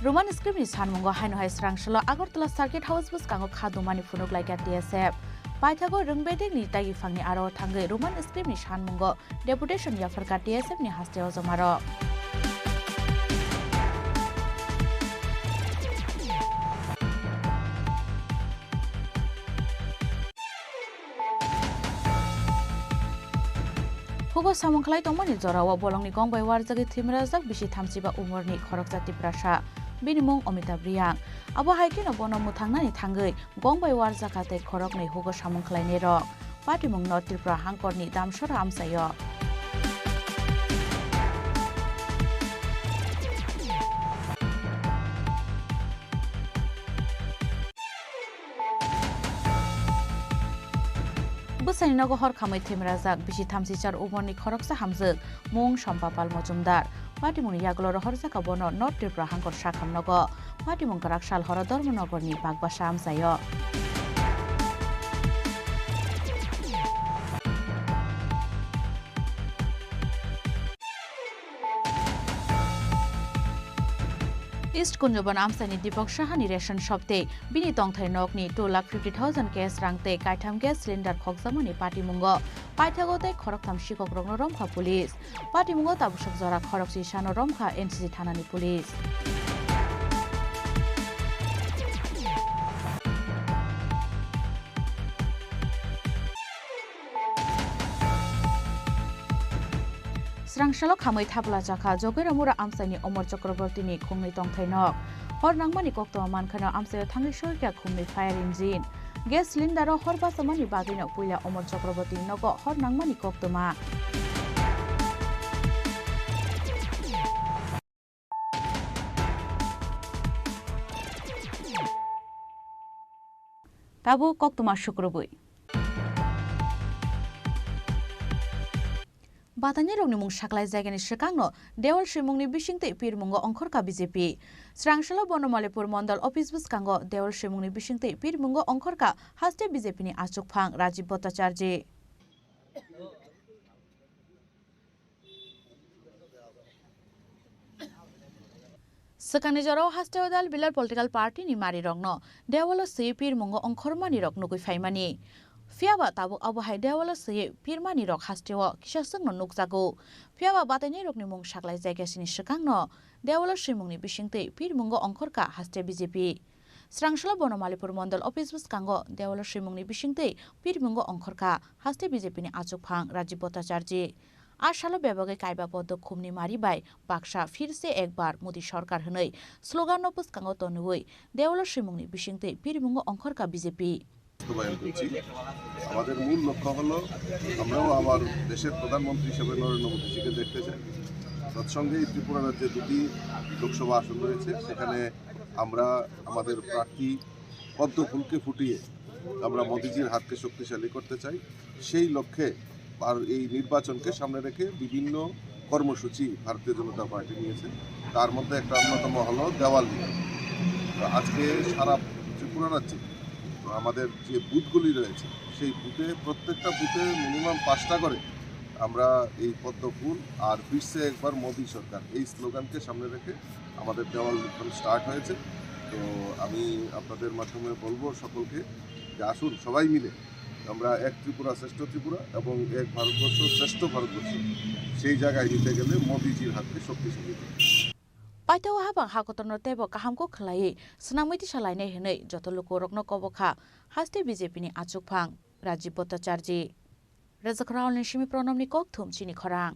Roman script ni sanmungo haino hai swrangsalo Agartala Circuit House bwskango kha dumani phunuk laikha T S F. Paithago Rwngbedekni tagi phangni aro thangwi Roman script ni sanmungo deputation yapharkha T S F ni hasteo jomarok. Hugo samung khlai tongmani jorao bolongni kong bai warjagwi thwimrajak bisi thamsiba umorni khoroksa Tiprasa. Bini mung Amitabh Riyang. Abo hai kheno bono mwthangnani thangwi gong bai warjakha tei khoroknwi hugo samung khlainairok. Patimung no Tripura hangkorni Damsora amchaio. Bwsani nogo hor khamwi thwimrajak bisi thamsichar umorni khoroksa hamjwk, mung Sompa Pal Mojumdar. Patimungni yagulo rohorjakha bono North Tripura hangkor sakham nogo. Patimung kwrak sal horo Dharmanagarni Bagbasa amchaio. East Kunjabon amchaini Deepak Sahani ration shop tei bini tongthai nokni two lakh fifty thousand cash rang tei kaitham gas cylinder khokjakmani patimungo paithago tei khoroktham sikokrokno romkha police. Patimungo tabuksak jora khoroksa sano romkha N C C thanani police. Srangsalo khamwi thapla chakha Jogiramura amchaini Omor Chakrabortini khungni tongthai nok. Hor nangmani koktwma mankhano amchaio thangwi soikha khungni fire engine. Gas cylindero hor bachamani bagwino puila Omor Chakrabortini nogo hor nangmani koktwma. Tabuk koktwma sukrubwi. Batanirokni mung saklai jaigani swkangno Dewal swimungni bisingtwi pirmungo ongkhorkha B J P. Srangsalo Bonomalipur Mondol office bwskango Dewal swimungni bisingtwi pirmungo ongkhorkha haste B J P ni achukphang Rajiv Bhattacharjee. Swkangni jorao hasteo dal bilal political party ni marirokno dewalo swiwi pirmungo ongkhormani rok nugwi phaimani. Phiyaba tabuk abo hai dewalo swiwi pirmani rok hasteo kisa swkno nukjago. Phiyaba batainairokni mung saklai jaigasini swkangno dewalo swimungni bisingtwi pirmungo ongkhorkha haste B J P. Srangsalo Bonomalipur Mondol Office bwskango dewalo swimungni bisingtwi pirmungo ongkhorkha haste B J P ni achukphang Rajiv Bhattacharjee. A salo bebagwi kaiba poddo khumni mari bai baksa phir se ekbar Modi sorkar hwnwi slogan no bwskango tonwi dewalo swimungni bisingtwi pirmungo ongkhorkha B J P. বাস্তবায়ন করছি। আমাদের মূল লক্ষ্য হলো আমরাও আবার দেশের প্রধানমন্ত্রী হিসেবে নরেন্দ্র মোদীজিকে দেখতে চাই। তৎসঙ্গেই ত্রিপুরা রাজ্যে দুটি লোকসভা আসন রয়েছে, সেখানে আমরা আমাদের প্রার্থী পদ্ম ফুলকে ফুটিয়ে আমরা মোদিজির হাতকে শক্তিশালী করতে চাই। সেই লক্ষ্যে আর এই নির্বাচনকে সামনে রেখে বিভিন্ন কর্মসূচি ভারতীয় জনতা পার্টি নিয়েছে। তার মধ্যে একটা অন্যতম হলো দেওয়াল লিখন। তো আজকে সারা ত্রিপুরা রাজ্যে আমাদের যে বুথগুলি রয়েছে, সেই বুথে, প্রত্যেকটা বুথে মিনিমাম পাঁচটা করে আমরা এই পদ্ম ফুল আর ফিরছে একবার মোদি সরকার, এই স্লোগানকে সামনে রেখে আমাদের দেওয়াল লিখন স্টার্ট হয়েছে। তো আমি আপনাদের মাধ্যমে বলবো সকলকে যে আসুন সবাই মিলে আমরা এক ত্রিপুরা শ্রেষ্ঠ ত্রিপুরা এবং এক ভারতবর্ষ শ্রেষ্ঠ ভারতবর্ষ, সেই জায়গায় নিতে গেলে মোদিজির হাতকে শক্তিশালী করতে হবে। Paitao habang hakotorno teibo kaham kok khlaiwi swnamwi tisa lainai hwnwi joto lukurokno kobo kha haste B J P ni achukphang Rajiv Bhattacharjee. Rajakhor Aulni simi Pranamni kokthum chini khorang.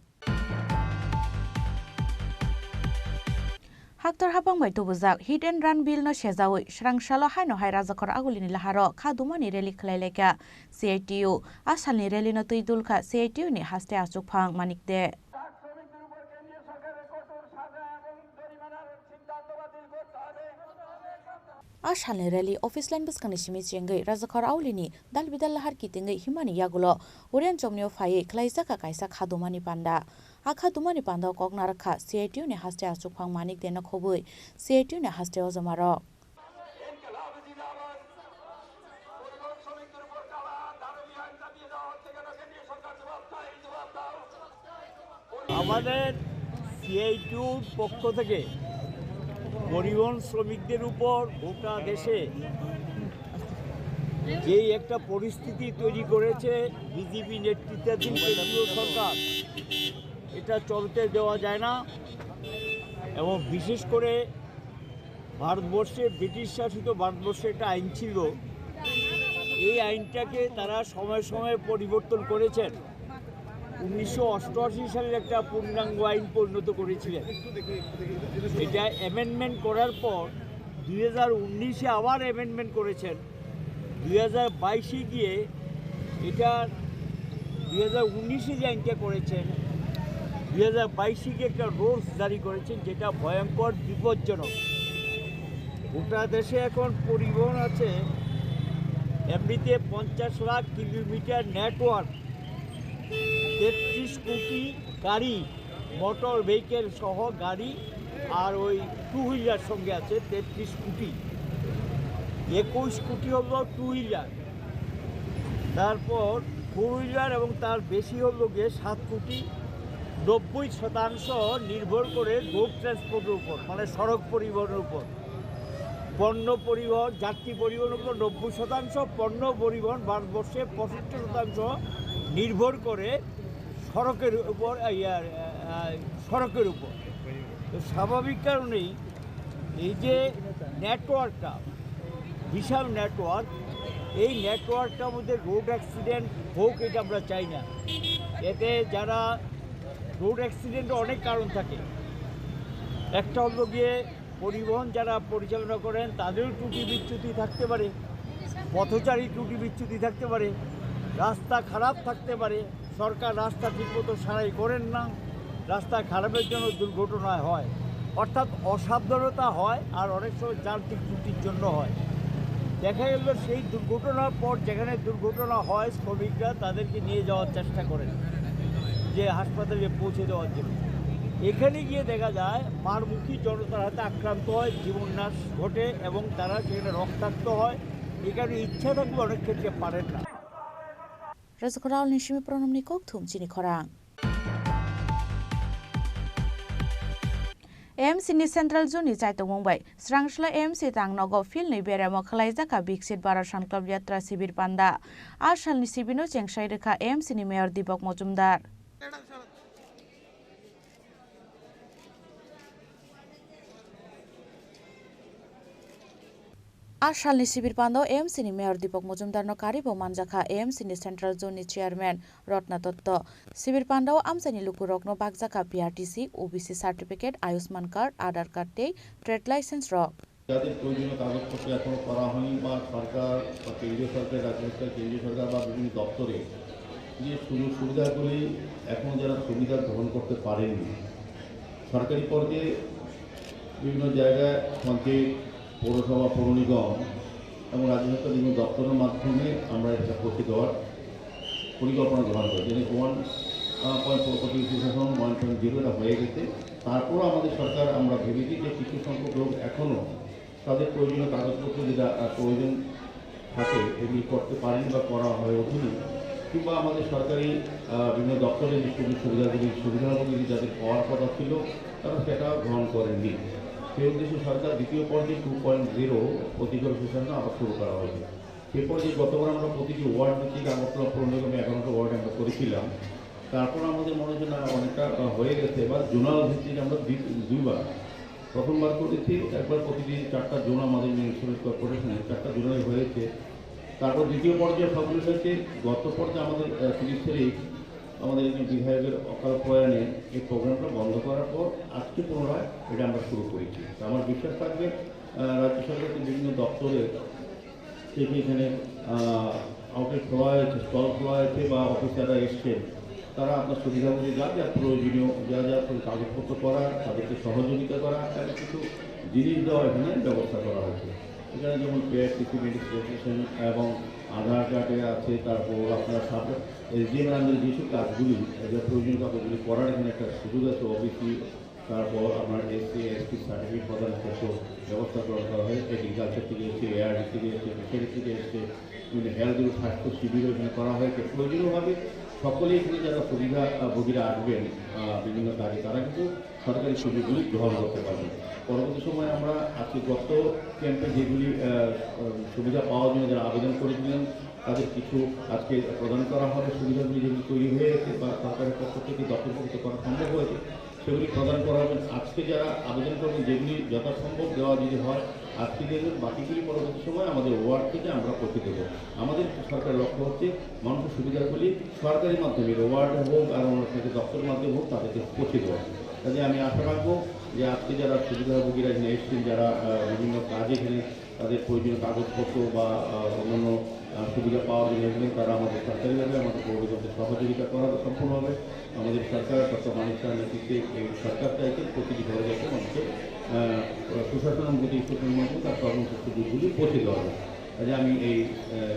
Haktor habang bai tubujak Hit and Run Bill no sejawi srangsalo haino hai Rajakhor Aulini laharo kha dumani rally khlai laikha C I T U. A salni rally no twi dulkha C I T U ni haste achukphang Manik De. A salni rally office line bwskangni simi chengwi Rajakhor Aulini dal bidal lahar kitingwi himani yagulo Orian chomnio phaiwi khlaijak kha kaisa khadumani panda. A khadumani pandao kok narwkha C I T U ni haste achukphang Manik Deno khobwi C I T U ni haste ojomarok. আমাদের সিআইটিউর পক্ষ থেকে পরিবহন শ্রমিকদের উপর গোটা দেশে যেই একটা পরিস্থিতি তৈরি করেছে বিজেপি নেতৃত্বাধীন কেন্দ্রীয় সরকার, এটা চলতে দেওয়া যায় না। এবং বিশেষ করে ভারতবর্ষে, ব্রিটিশ শাসিত ভারতবর্ষে একটা আইন ছিল, এই আইনটাকে তারা সময় সময় পরিবর্তন করেছেন। উনিশশো অষ্টআশি সালের একটা পূর্ণাঙ্গ আইন পরিণত করেছিলেন। এটা অ্যামেন্ডমেন্ট করার পর দুই হাজার উনিশে আবার অ্যামেন্ডমেন্ট করেছেন। দুই হাজার বাইশে গিয়ে এটা, দুই হাজার উনিশে যে আইনটা করেছেন, দুই হাজার বাইশে গিয়ে একটা রুলস জারি করেছেন, যেটা ভয়ঙ্কর বিপজ্জনক। গোটা দেশে এখন পরিবহন আছে এমনিতে পঞ্চাশ লাখ কিলোমিটার নেটওয়ার্ক, তেত্রিশ কোটি গাড়ি, মোটর ভেহিকেল সহ গাড়ি, আর ওই টু হুইলার সঙ্গে আছে তেত্রিশ কোটি। একুশ কোটি হলো টু হুইলার, তারপর ফোর হুইলার এবং তার বেশি হলো গিয়ে সাত কোটি। নব্বই শতাংশ নির্ভর করে রোড ট্রান্সপোর্টের উপর, মানে সড়ক পরিবহনের উপর। পণ্য পরিবহন, যাত্রী পরিবহনের উপর নব্বই শতাংশ, পণ্য পরিবহন ভারতবর্ষে পঁচাত্তর শতাংশ নির্ভর করে সড়কের উপর, এই, আর, আহ, সড়কের উপর। তো স্বাভাবিক কারণেই এই যে নেটওয়ার্কটা, বিশাল নেটওয়ার্ক, এই নেটওয়ার্কটার মধ্যে রোড অ্যাক্সিডেন্ট হোক, এটা আমরা চাই না। এতে যারা রোড অ্যাক্সিডেন্ট অনেক কারণ থাকে, একটা হলো গিয়ে পরিবহন যারা পরিচালনা করেন তাদেরও ত্রুটি বিচ্যুতি থাকতে পারে, পথচারী ত্রুটি বিচ্যুতি থাকতে পারে, রাস্তা খারাপ থাকতে পারে, সরকার রাস্তা ঠিকমতো সারাই করেন না, রাস্তা খারাপের জন্য দুর্ঘটনা হয়, অর্থাৎ অসাবধানতা হয় আর অনেক সময় যান্ত্রিক ত্রুটির জন্য হয়। দেখা গেল সেই দুর্ঘটনার পর যেখানে দুর্ঘটনা হয় শ্রমিকরা তাদেরকে নিয়ে যাওয়ার চেষ্টা করেন যে হাসপাতালে পৌঁছে দেওয়ার জন্য। এখানে গিয়ে দেখা যায় মারমুখী জনতার হাতে আক্রান্ত হয়, জীবন নাশ ঘটে এবং তারা সেখানে রক্তাক্ত হয়। এখানে ইচ্ছা থাকলেও অনেক ক্ষেত্রে পারেন না। Rajakhor Aulni simi Pranamni kokthum chini khorang. A M C ni Central Zone ni chaitokmung bai Srangsla A M C tang nogo field ni beremo khwlaijakha Viksit Bharat Sankalp Yatra Shibir panda. A salni shibir no chengsai rwkha A M C ni Mayor Deepak Majumdar. A salni shibir pando A M C ni Mayor Deepak Majumdar no karibo manjakha A M C ni Central Zone ni Chairman Ratna Dotto. Shibir pandao amchaini lukurokno bakjakha P R T C, O B C certificate, Ayushman card, Aadhaar card tei trade license rok. যাদের প্রয়োজনীয় কাগজপত্র এখনো করা হয়নি বা সরকার বা কেন্দ্রীয় সরকার, রাজ্য সরকার, কেন্দ্রীয় সরকার বা বিভিন্ন দপ্তরে যে সুযোগ সুবিধাগুলি এখনো যারা সুবিধা গ্রহণ করতে পারেননি, সরকারি পর্যায়ে বিভিন্ন জায়গায় পঞ্চায়েত, পৌরসভা, পৌর নিগম এবং রাজ্য সরকার বিভিন্ন দপ্তরের মাধ্যমে আমরা এটা পৌঁছে দেওয়ার পরিকল্পনা গ্রহণ করি। যেমন ওয়ান পয়েন্ট ফোর কোটি সুশাসন ওয়ান পয়েন্ট জিরো এটা হয়ে গেছে। তারপরও আমাদের সরকার, আমরা ভেবেছি যে কিছু সংখ্যক লোক এখনও তাদের প্রয়োজনীয় কাগজপত্র যেটা, আহ, প্রয়োজন থাকে, এগুলি করতে পারেনি বা করা হয়ে ওঠেনি, কিংবা আমাদের সরকারি, আহ, বিভিন্ন দপ্তরের যে সুযোগ সুবিধাগুলি, সুবিধাগুলি যাদের পাওয়ার কথা ছিল, তারা সেটা গ্রহণ করেননি। সেই উদ্দেশ্যে সরকার দ্বিতীয় পর্যায়ে টু পয়েন্ট জিরো প্রতিকূল সুশাসন আবার শুরু করা হয়েছে। এরপর যে গতবার আমরা প্রতিটি ওয়ার্ড ভিত্তিক আগরতলা পৌর নিগমে এগারোটা ওয়ার্ড আমরা করেছিলাম, তারপর আমাদের মনে হচ্ছে না অনেকটা, আহ, হয়ে গেছে। এবার জোনাল ভিত্তিক আমরা দুই, দুইবার, প্রথমবার করেছি একবার প্রতিটি চারটা জোন আমাদের মিউনিসিপ্যাল কর্পোরেশনে চারটা জোনাল হয়েছে। তারপর দ্বিতীয় পর্যায়ে সবগুলো হয়েছে। গত পর্যায়ে আমাদের, আহ, তিরিশ তারিখ আমাদের একজন বিধায়কের অকাল প্রয়াণে এই প্রোগ্রামটা বন্ধ করার পর আজকে পুনরায় এটা আমরা শুরু করেছি। তো আমার বিশ্বাস থাকবে, আহ, রাজ্য সরকারের বিভিন্ন দপ্তরে থেকে এখানে, আহ, আউটলেট খোলা হয়েছে, স্টল খোলা হয়েছে বা অফিসাররা এসছেন, তারা আপনার সুবিধা বুঝে যা যা প্রয়োজনীয়, যা যা কাগজপত্র করার, তাদেরকে সহযোগিতা করা এবং কিছু জিনিস দেওয়া এখানে ব্যবস্থা করা হয়েছে। এখানে যেমন পেয়ার টিসি রেজিস্ট্রেশন এবং আধার কার্ডে আছে, তারপর আপনার সাব এসডিএম এর আন্ডারে যেসব কাজগুলি, যে প্রয়োজনীয় কাগজগুলি করার এখানে একটা সুযোগ আছে। ওবিসি, তারপর আপনার এসসি এসটি সার্টিফিকেট প্রদানের ক্ষেত্রে ব্যবস্থা গ্রহণ করা হয়। এগ্রিকালচার থেকে এসছে, এআরডি থেকে এসছে, ফিশারি থেকে এসছে, বিভিন্ন হেলথ এবং স্বাস্থ্য শিবিরও এখানে করা হয়েছে। প্রয়োজনীয়ভাবে সকলেই এখানে যারা সুবিধা, আহ, ভোগীরা আসবেন, আহ, বিভিন্ন কাজে, তারা কিন্তু সরকারি সুযোগগুলি গ্রহণ করতে পারবেন। পরবর্তী সময়ে আমরা আজকে গত ক্যাম্পে যেগুলি, আহ, আহ, সুবিধা পাওয়ার জন্য যারা আবেদন করেছিলেন, তাদের কিছু আজকে প্রদান করা হবে। সুবিধাগুলি যেগুলি তৈরি হয়ে গেছে বা সরকারের পক্ষ থেকে দপ্তর পক্ষ থেকে করা সম্ভব হয়েছে, সেগুলি প্রদান করা হবে। আজকে যারা আবেদন করবেন, যেগুলি যথাসম্ভব দেওয়া যদি হয়, আজকে দিয়ে দেবেন। বাকিগুলি পরবর্তী সময় আমাদের ওয়ার্ড থেকে আমরা পৌঁছে দেবো। আমাদের সরকারের লক্ষ্য হচ্ছে মানুষের সুবিধাগুলি সরকারি মাধ্যমে, ওয়ার্ড হোক আর অন্য থেকে দপ্তরের মাধ্যমে হোক, তাদেরকে পৌঁছে দেওয়া। কাজে আমি আশা রাখবো যে আজকে যারা সুবিধাভোগীরা এখানে এসেছেন, যারা, আহ, বিভিন্ন কাজে এখানে তাদের প্রয়োজনীয় কাগজপত্র বা, আহ, অন্যান্য, আহ, সুবিধা পাওয়ার জন্য এখানে তারা আমাদের সরকারিভাবে আমাদের পৌরনিগমকে সহযোগিতা করা হবে সম্পূর্ণভাবে। আমাদের সরকার ডক্টর মানিক সাহার নেতৃত্বে এই সরকার চাইছে প্রতিটি ঘরে যাতে মানুষের, আহ, সুশাসন এবং প্রতি সুশাসনের মাধ্যমে তার কর্মসূচিগুলি পৌঁছে দেওয়া যায়। কাজে আমি এই, আহ,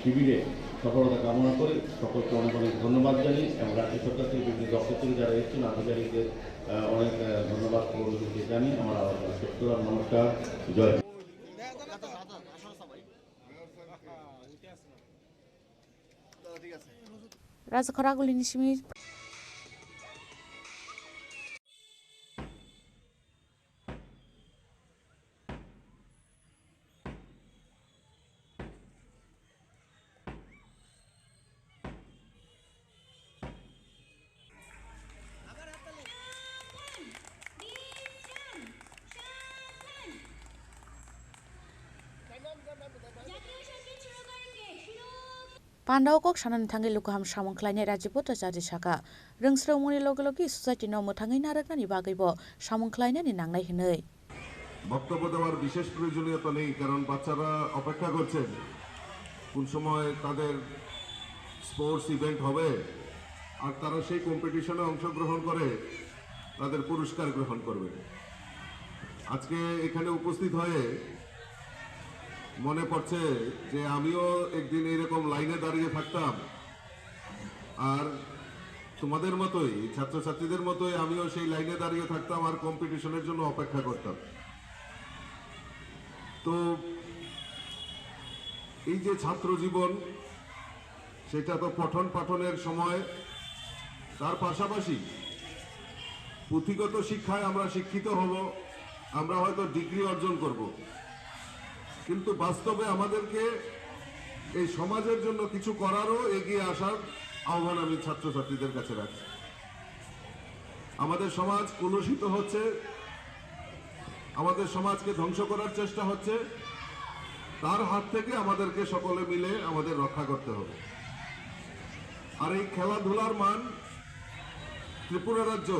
শিবিরে সফলতা কামনা করে সকলকে অনেক অনেক ধন্যবাদ জানাই এবং রাজ্য সরকার থেকে বিভিন্ন দপ্তর থেকে যারা এসেছেন আধিকারিকদের, আহ, অনেক, আহ, ধন্যবাদ পৌরহিতকে জানিয়ে আমার আলোচনা শেষ করলাম। নমস্কার, জয় Hind. Raja Khoraguli ni simi. Panda o kok sanani thangwi lukuham samung khlainai Rajiv Bhattacharya sakha, rwngsrwngmungni loge loge society no mwthangwi narwknani bagwibo samung khlainani nangnai hwnwi. বক্তব্য দেওয়ার বিশেষ প্রয়োজনীয়তা নেই, কারণ বাচ্চারা অপেক্ষা করছেন কোন সময় তাদের স্পোর্টস ইভেন্ট হবে, আর তারা সেই কম্পিটিশনে অংশগ্রহণ করে তাদের পুরস্কার গ্রহণ করবে। আজকে এখানে উপস্থিত হয়ে মনে পড়ছে যে আমিও একদিন এইরকম লাইনে দাঁড়িয়ে থাকতাম, আর তোমাদের মতোই, ছাত্রছাত্রীদের মতোই আমিও সেই লাইনে দাঁড়িয়ে থাকতাম আর কম্পিটিশনের জন্য অপেক্ষা করতাম। তো এই যে ছাত্র জীবন, সেটা তো পঠন পাঠনের সময়, তার পাশাপাশি পুঁথিগত শিক্ষায় আমরা শিক্ষিত হব, আমরা হয়তো ডিগ্রি অর্জন করব, কিন্তু বাস্তবে আমাদেরকে এই সমাজের জন্য কিছু করারও এগিয়ে আসার আহ্বান আমি ছাত্রছাত্রীদের কাছে রাখছি। আমাদের সমাজ কলুষিত হচ্ছে, আমাদের সমাজকে ধ্বংস করার চেষ্টা হচ্ছে, তার হাত থেকে আমাদেরকে সকলে মিলে আমাদের রক্ষা করতে হবে। আর এই খেলাধুলার মান ত্রিপুরা রাজ্য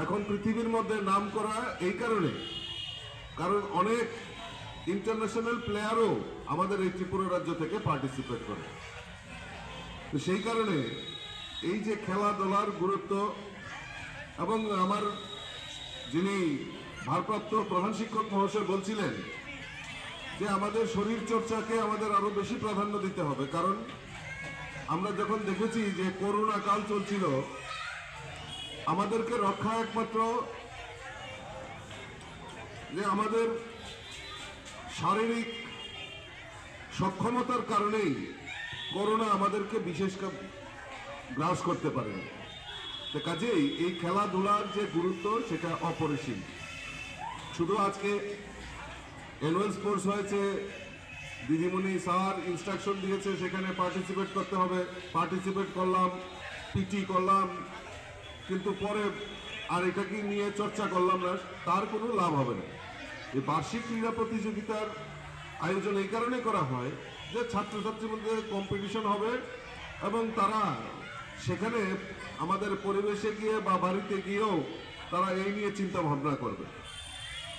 এখন পৃথিবীর মধ্যে নাম করা এই কারণে, কারণ অনেক ইন্টারন্যাশনাল প্লেয়ারও আমাদের এই ত্রিপুরা রাজ্য থেকে পার্টিসিপেট করে। তো সেই কারণে এই যে খেলাধুলার গুরুত্ব, এবং আমার যিনি ভারপ্রাপ্ত প্রধান শিক্ষক মহাশয় বলছিলেন যে আমাদের শরীর চর্চাকে আমাদের আরো বেশি প্রাধান্য দিতে হবে, কারণ আমরা যখন দেখেছি যে করোনা কাল চলছিল, আমাদেরকে রক্ষা একমাত্র যে আমাদের শারীরিক সক্ষমতার কারণেই করোনা আমাদেরকে বিশেষ কা-, গ্রাস করতে পারেনি। তো কাজেই এই খেলাধুলার যে গুরুত্ব, সেটা অপরিসীম। শুধু আজকে অ্যানুয়াল স্পোর্টস হয়েছে, দিদিমণি স্যার ইনস্ট্রাকশন দিয়েছে সেখানে পার্টিসিপেট করতে হবে, পার্টিসিপেট করলাম, পিটি করলাম, কিন্তু পরে আর এটাকে নিয়ে চর্চা করলাম না, তার কোনো লাভ হবে না। এই বার্ষিক ক্রীড়া প্রতিযোগিতার আয়োজন এই কারণে করা হয় যে ছাত্রছাত্রীর মধ্যে কম্পিটিশন হবে এবং তারা সেখানে আমাদের পরিবেশে গিয়ে বা বাড়িতে গিয়েও তারা এই নিয়ে চিন্তা ভাবনা করবে।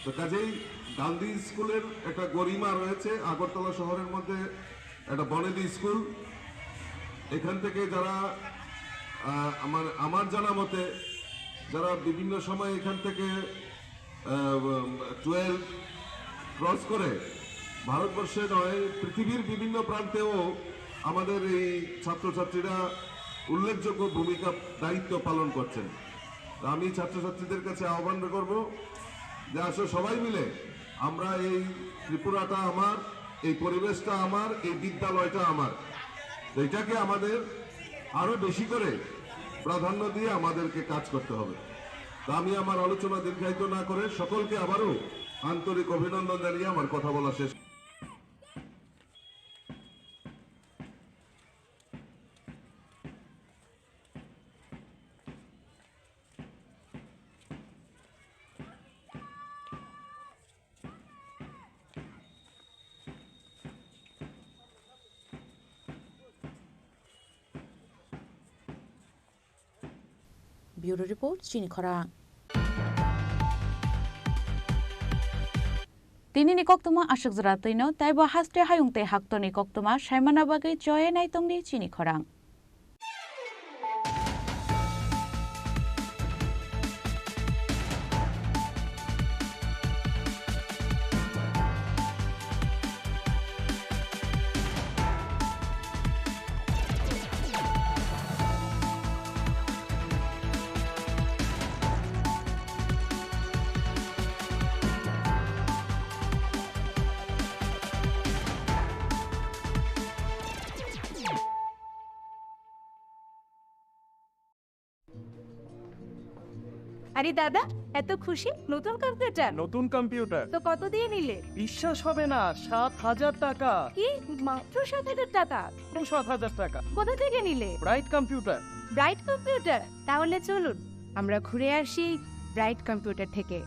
তো কাজেই গান্ধী স্কুলের একটা গরিমা রয়েছে আগরতলা শহরের মধ্যে, একটা বনেদি স্কুল। এখান থেকে যারা, আহ, আমার, আমার জানা মতে যারা বিভিন্ন সময় এখান থেকে, আহ, টুয়েলভ ক্রস করে ভারতবর্ষে নয়, পৃথিবীর বিভিন্ন প্রান্তেও আমাদের এই ছাত্রছাত্রীরা উল্লেখযোগ্য ভূমিকা, দায়িত্ব পালন করছেন। তো আমি ছাত্রছাত্রীদের কাছে আহ্বান করব যে আসো সবাই মিলে আমরা এই ত্রিপুরাটা আমার, এই পরিবেশটা আমার, এই বিদ্যালয়টা আমার, তো এটাকে আমাদের আরো বেশি করে প্রাধান্য দিয়ে আমাদেরকে কাজ করতে হবে। তো আমি আমার আলোচনা দীর্ঘায়িত না করে সকলকে আবারও আন্তরিক অভিনন্দন জানিয়ে আমার কথা বলা শেষ। Bureau Report, Chini Khorang. Tinini koktwma aswk jora twino, taibo haste hayung tei haktorni koktwma saimana bagwi choye naitongdi Chini Khorang. আরে দাদা, এত খুশি? নতুন কম্পিউটার? নতুন কম্পিউটার। তো কত দিয়ে নিলে? বিশ্বাস হবে না, সাত হাজার টাকা। কি? মাত্র সাত হাজার টাকা? মাত্র সাত হাজার টাকা। কোথা থেকে নিলে? Bright computer. Bright computer? তাহলে চলুন, আমরা ঘুরে আসি ব্রাইট কম্পিউটার থেকে।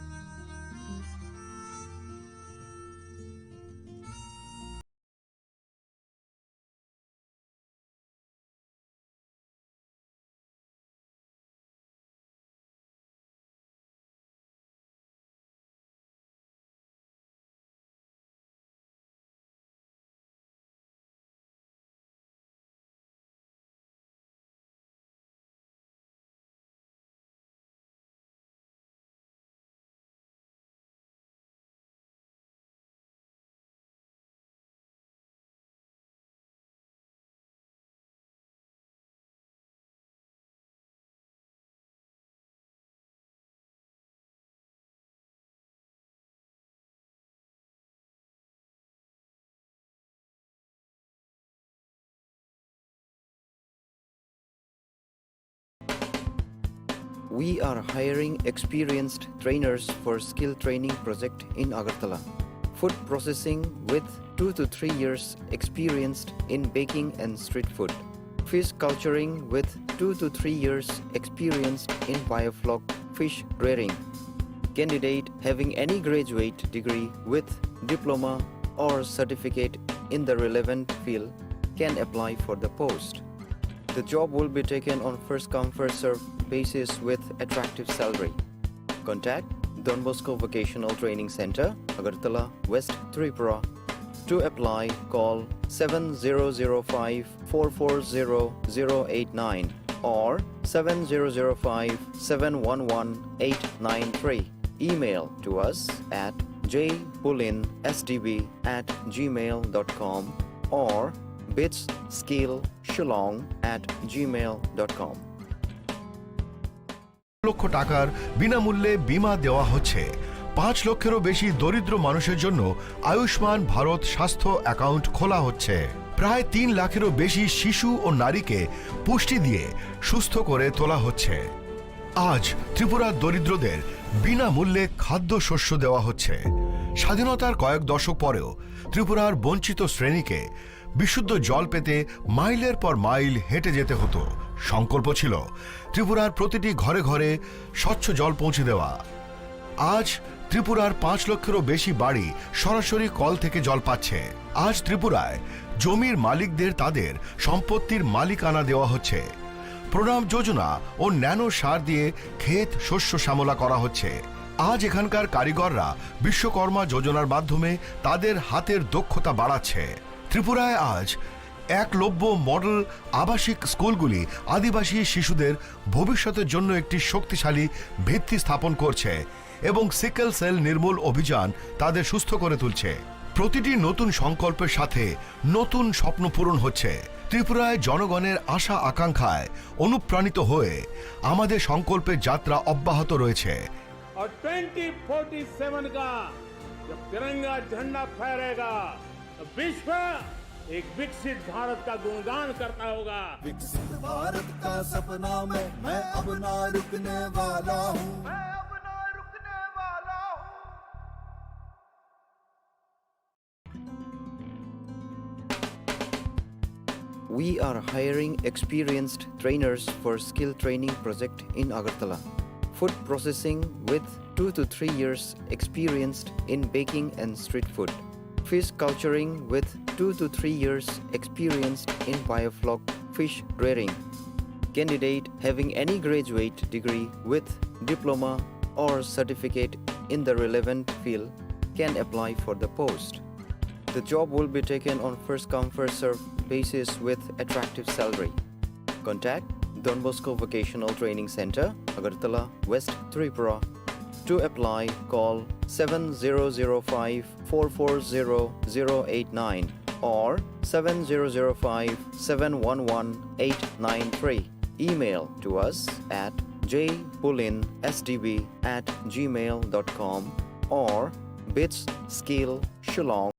We are hiring experienced trainers for skill training project in Agartala. Food processing with two to three years experienced in baking and street food. Fish culturing with two to three years experienced in biofloc fish rearing. Candidate having any graduate degree with diploma or certificate in the relevant field can apply for the post. The job will be taken on first come first serve basis with attractive salary. Contact Don Bosco Vocational Training Center, Agartala, West Tripura. To apply, call seven zero zero five four four zero zero eight nine or seven zero zero five seven one one eight nine three. Email to us at j pulin s d b at gmail dot com or bits skill shillong at gmail dot com. লক্ষ টাকার বিনামূল্যে বীমা দেওয়া হচ্ছে। পাঁচ লক্ষেরও বেশি দরিদ্র মানুষের জন্য আয়ুষ্মান ভারত স্বাস্থ্য অ্যাকাউন্ট খোলা হচ্ছে। প্রায় তিন লাখেরও বেশি শিশু ও নারীকে পুষ্টি দিয়ে সুস্থ করে তোলা হচ্ছে। আজ ত্রিপুরার দরিদ্রদের বিনামূল্যে খাদ্যশস্য দেওয়া হচ্ছে। স্বাধীনতার কয়েক দশক পরেও ত্রিপুরার বঞ্চিত শ্রেণীকে বিশুদ্ধ জল পেতে মাইলের পর মাইল হেঁটে যেতে হতো। সংকল্প ছিল ত্রিপুরার প্রতিটি ঘরে ঘরে স্বচ্ছ জল পৌঁছে দেওয়া। আজ ত্রিপুরার পাঁচ লক্ষেরও বেশি বাড়ি সরাসরি কল থেকে জল পাচ্ছে। আজ ত্রিপুরায় জমির মালিকদের তাদের সম্পত্তির মালিকানা দেওয়া হচ্ছে। প্রণাম যোজনা ও ন্যানো সার দিয়ে ক্ষেত শস্য শ্যামলা করা হচ্ছে। আজ এখানকার কারিগররা বিশ্বকর্মা যোজনার মাধ্যমে তাদের হাতের দক্ষতা বাড়াচ্ছে। ত্রিপুরায় আজ একলব্য মডেল আবাসিক স্কুলগুলি আদিবাসী শিশুদের ভবিষ্যতের জন্য একটি শক্তিশালী ভিত্তি স্থাপন করছে এবং সিকেল সেল নির্মূল অভিযান তাদের সুস্থ করে তুলছে। প্রতিটি নতুন সংকল্পের সাথে নতুন স্বপ্ন পূরণ হচ্ছে। ত্রিপুরায় জনগণের আশা আকাঙ্ক্ষায় অনুপ্রাণিত হয়ে আমাদের সংকল্পের যাত্রা অব্যাহত রয়েছে। और ट्वेंटी फ़ोर्टी सेवन का जब तिरंगा झंडा फहरेगा तो विश्व एक विकसित भारत का गुणगान करता होगा। विकसित भारत का सपना मैं मैं अब ना रुकने वाला हूँ। We are hiring experienced trainers for skill training project in Agartala. Food processing with two to three years experienced in baking and street food. Fish culturing with two to three years experienced in biofloc fish rearing. Candidate having any graduate degree with diploma or certificate in the relevant field can apply for the post. The job will be taken on first come first serve basis with attractive salary. Contact Don Bosco Vocational Training Center, Agartala, West Tripura. To apply, call seven zero zero five four four zero zero eight nine or seven zero zero five seven one one eight nine three. Email to us at j pulin s d b at gmail dot com or bits skill shillong.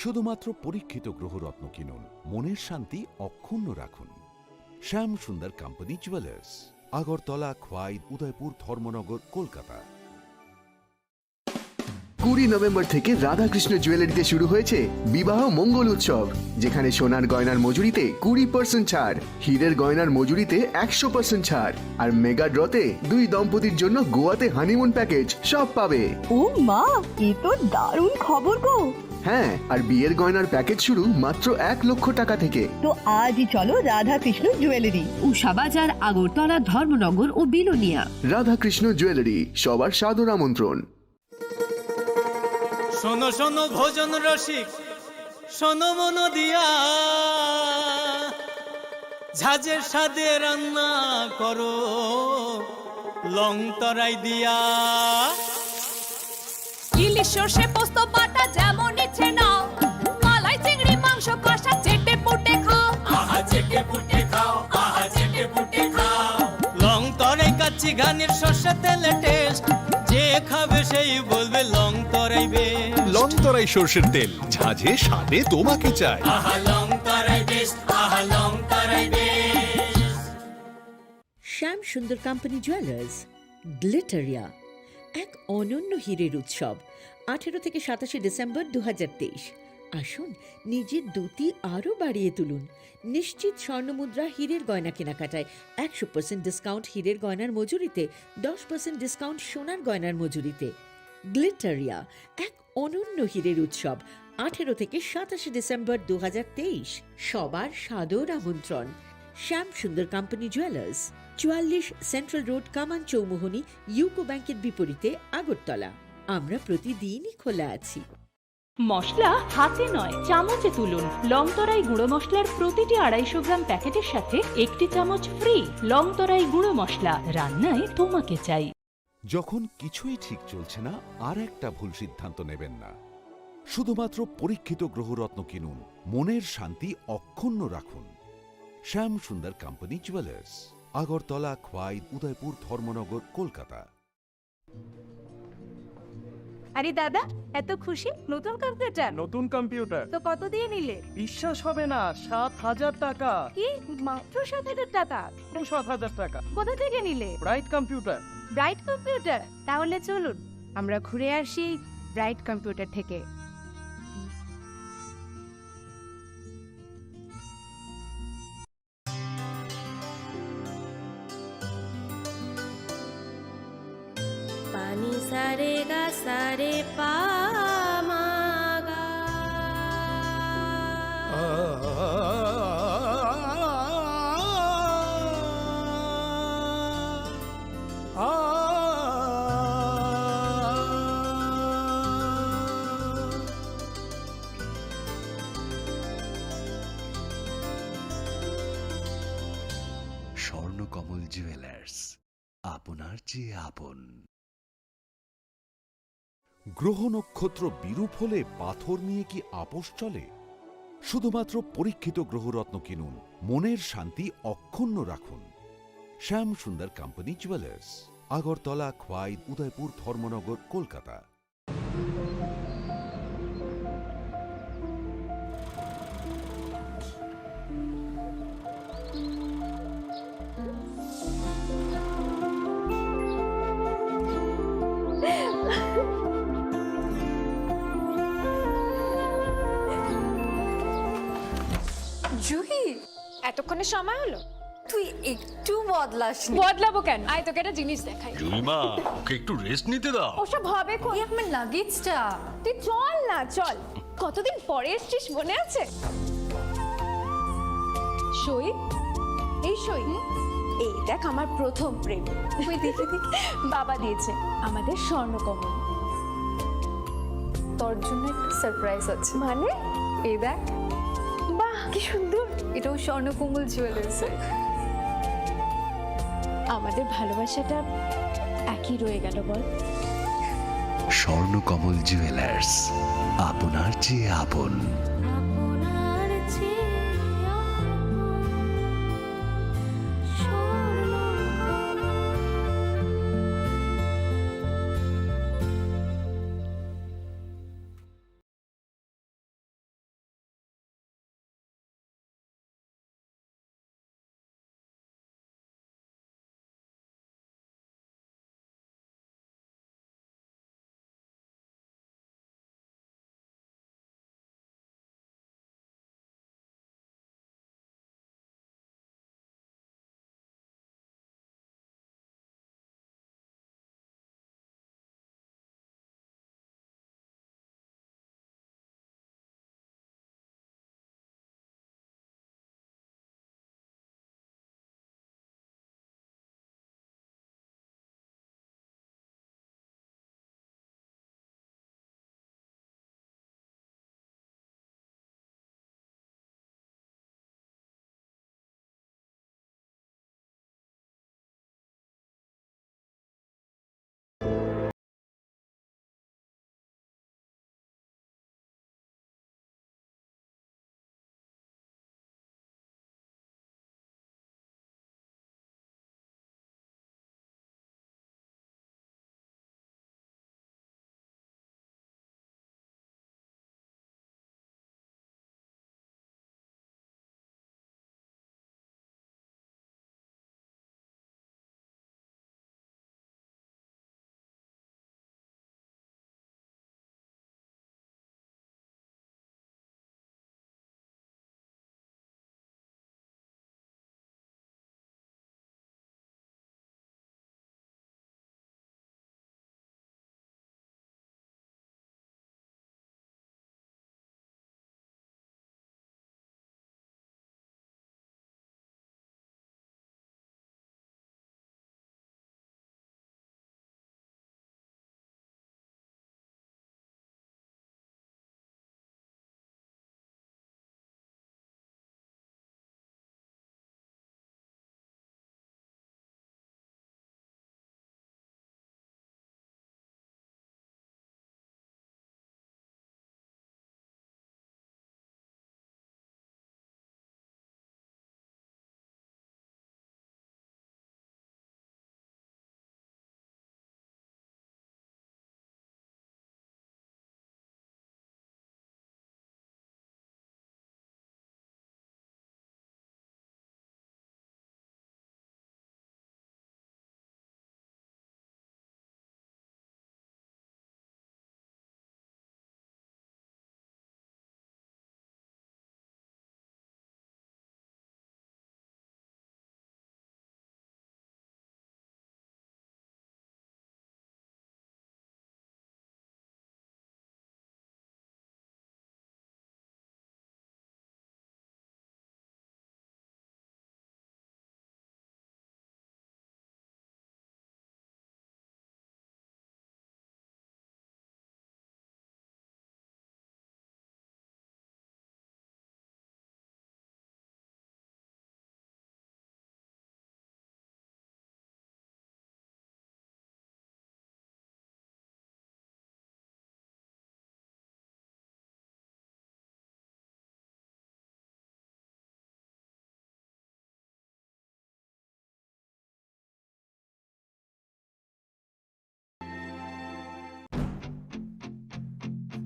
শুধুমাত্র পরীক্ষিত গ্রহরত্ন কিনুন, মনের শান্তি অক্ষুণ্ণ রাখুন। শ্যাম সুন্দর company jewellers, Agartala, খোয়াই, উদয়পুর, ধর্মনগর, কলকাতা। কুড়ি নভেম্বর থেকে রাধাকৃষ্ণ জুয়েলারিতে শুরু হয়েছে বিবাহ মঙ্গল উৎসব, যেখানে সোনার গয়নার মজুরিতে কুড়ি পার্সেন্ট ছাড়, হীরের গয়নার মজুরিতে একশো পার্সেন্ট ছাড়, আর মেগা ড্রতে দুই দম্পতির জন্য গোয়াতে হানিমুন প্যাকেজ, সব পাবে। ও মা, এ তো দারুণ খবর গো। হ্যাঁ, আর বিয়ের গয়নার প্যাকেজ শুরু মাত্র এক লক্ষ টাকা থেকে। তো আজই চলো রাধাকৃষ্ণ জুয়েলারি। উষা বাজার, আগরতলা, ধর্মনগর ও বিলোনিয়া। রাধাকৃষ্ণ জুয়েলারি, সবার সাদর আমন্ত্রণ। শোনো শোনো ভোজন রসিক, শোনো মন দিয়া, ঝাঁঝের স্বাদে রান্না করো লং তরাই দিয়া। ইলিশ সর্ষে পোস্ত বাটা যেমন ইচ্ছে নাও, মালাই চিংড়ি মাংস কষা চেটে পুটে খাও। আহা চেটে পুটে খাও, আহা চেটে পুটে খাও। লং তরাই কাচ্চি ঘানির সর্ষে তেলে টেস্ট, যে খাবে সেই বলবে লং তরাই বেস্ট। লং তরাই সর্ষের তেল, ঝাঁঝে স্বাদে তোমাকে চাই। আহা লং তরাই বেস্ট, আহা লং তরাই বেস্ট। শ্যাম সুন্দর কোম্পানি জুয়েলার্স, গ্লিটারিয়া, এক অনন্য হীরের উৎসব, আঠেরো থেকে সাতাশে ডিসেম্বর দু হাজার তেইশ। আসুন, নিজের দ্যুতি আরও বাড়িয়ে তুলুন। নিশ্চিত স্বর্ণমুদ্রা, হীরের গয়না কেনাকাটায় একশো পার্সেন্ট ডিসকাউন্ট হীরের গয়নার মজুরিতে, দশ পার্সেন্ট ডিসকাউন্ট সোনার গয়নার মজুরিতে। গ্লিটারিয়া, এক অনন্য হীরের উৎসব, আঠেরো থেকে সাতাশে ডিসেম্বর দু হাজার তেইশ। সবার সাদর আমন্ত্রণ। শ্যাম সুন্দর কোম্পানি জুয়েলার্স, চুয়াল্লিশ সেন্ট্রাল রোড, কামান চৌমুহনী, ইউকো ব্যাংকের বিপরীতে, আগরতলা। আমরা প্রতিদিনই খোলা আছি। মশলা হাতে নয়, চামচে তুলুন। লংতরাই গুঁড়ো মশলার প্রতিটি আড়াইশো গ্রাম প্যাকেটের সাথে একটি চামচ ফ্রি। লংতরাই গুঁড়ো মশলা, রান্নায় তোমাকে চাই। যখন কিছুই ঠিক চলছে না, আর একটা ভুল সিদ্ধান্ত নেবেন না। শুধুমাত্র পরীক্ষিত গ্রহরত্ন কিনুন, মনের শান্তি অক্ষুণ্ণ রাখুন। শ্যাম সুন্দর কোম্পানি জুয়েলার্স, আগরতলা, খোয়াই, উদয়পুর, ধর্মনগর, কলকাতা। আরে দাদা, এত খুশি? নতুন কম্পিউটার? নতুন কম্পিউটার। তো কত দিয়ে নিলে? বিশ্বাস হবে না, সাত হাজার টাকা। কি? মাত্র সাত হাজার টাকা? মাত্র সাত হাজার টাকা। কোথা থেকে নিলে? Bright computer. Bright computer? তাহলে চলুন, আমরা ঘুরে আসি ব্রাইট কম্পিউটার থেকে। Pani sare ga sare pa ma ga. Swarnakamal jewellers, আপনার চেয়ে আপন। গ্রহ নক্ষত্র বিরূপ হলে পাথর নিয়ে কি আপোষ চলে? শুধুমাত্র পরীক্ষিত গ্রহরত্ন কিনুন, মনের শান্তি অক্ষুণ্ণ রাখুন। শ্যাম সুন্দর কোম্পানি জুয়েলার্স, আগরতলা, খোয়াই, উদয়পুর, ধর্মনগর, কলকাতা। জুহি, এতক্ষণে সময় হলো? তুই একটু বদলাসনি। বদলাবো কেন? আয়, তোকে একটা জিনিস দেখাই। জুইমা, ওকে একটু রেস্ট নিতে দাও। ওসব হবে কোন? এই আমার লাগেজটা। তুই চল না, চল। কতদিন পরে এসছিস, মনে আছে? সই, এই সই। এই দেখ, আমার প্রথম প্রেম। ওই দেখে দেখে বাবা দিয়েছে আমাদের স্বর্ণকমল। তোর জন্য একটা সারপ্রাইজ আছে। মানে? এই দেখ। বাহ, কি সুন্দর। এটাও স্বর্ণকমল জুয়েলার্সের। আমাদের ভালোবাসাটা একই রয়ে গেল, বল? স্বর্ণকমল জুয়েলার্স, আপনার চেয়ে আপন।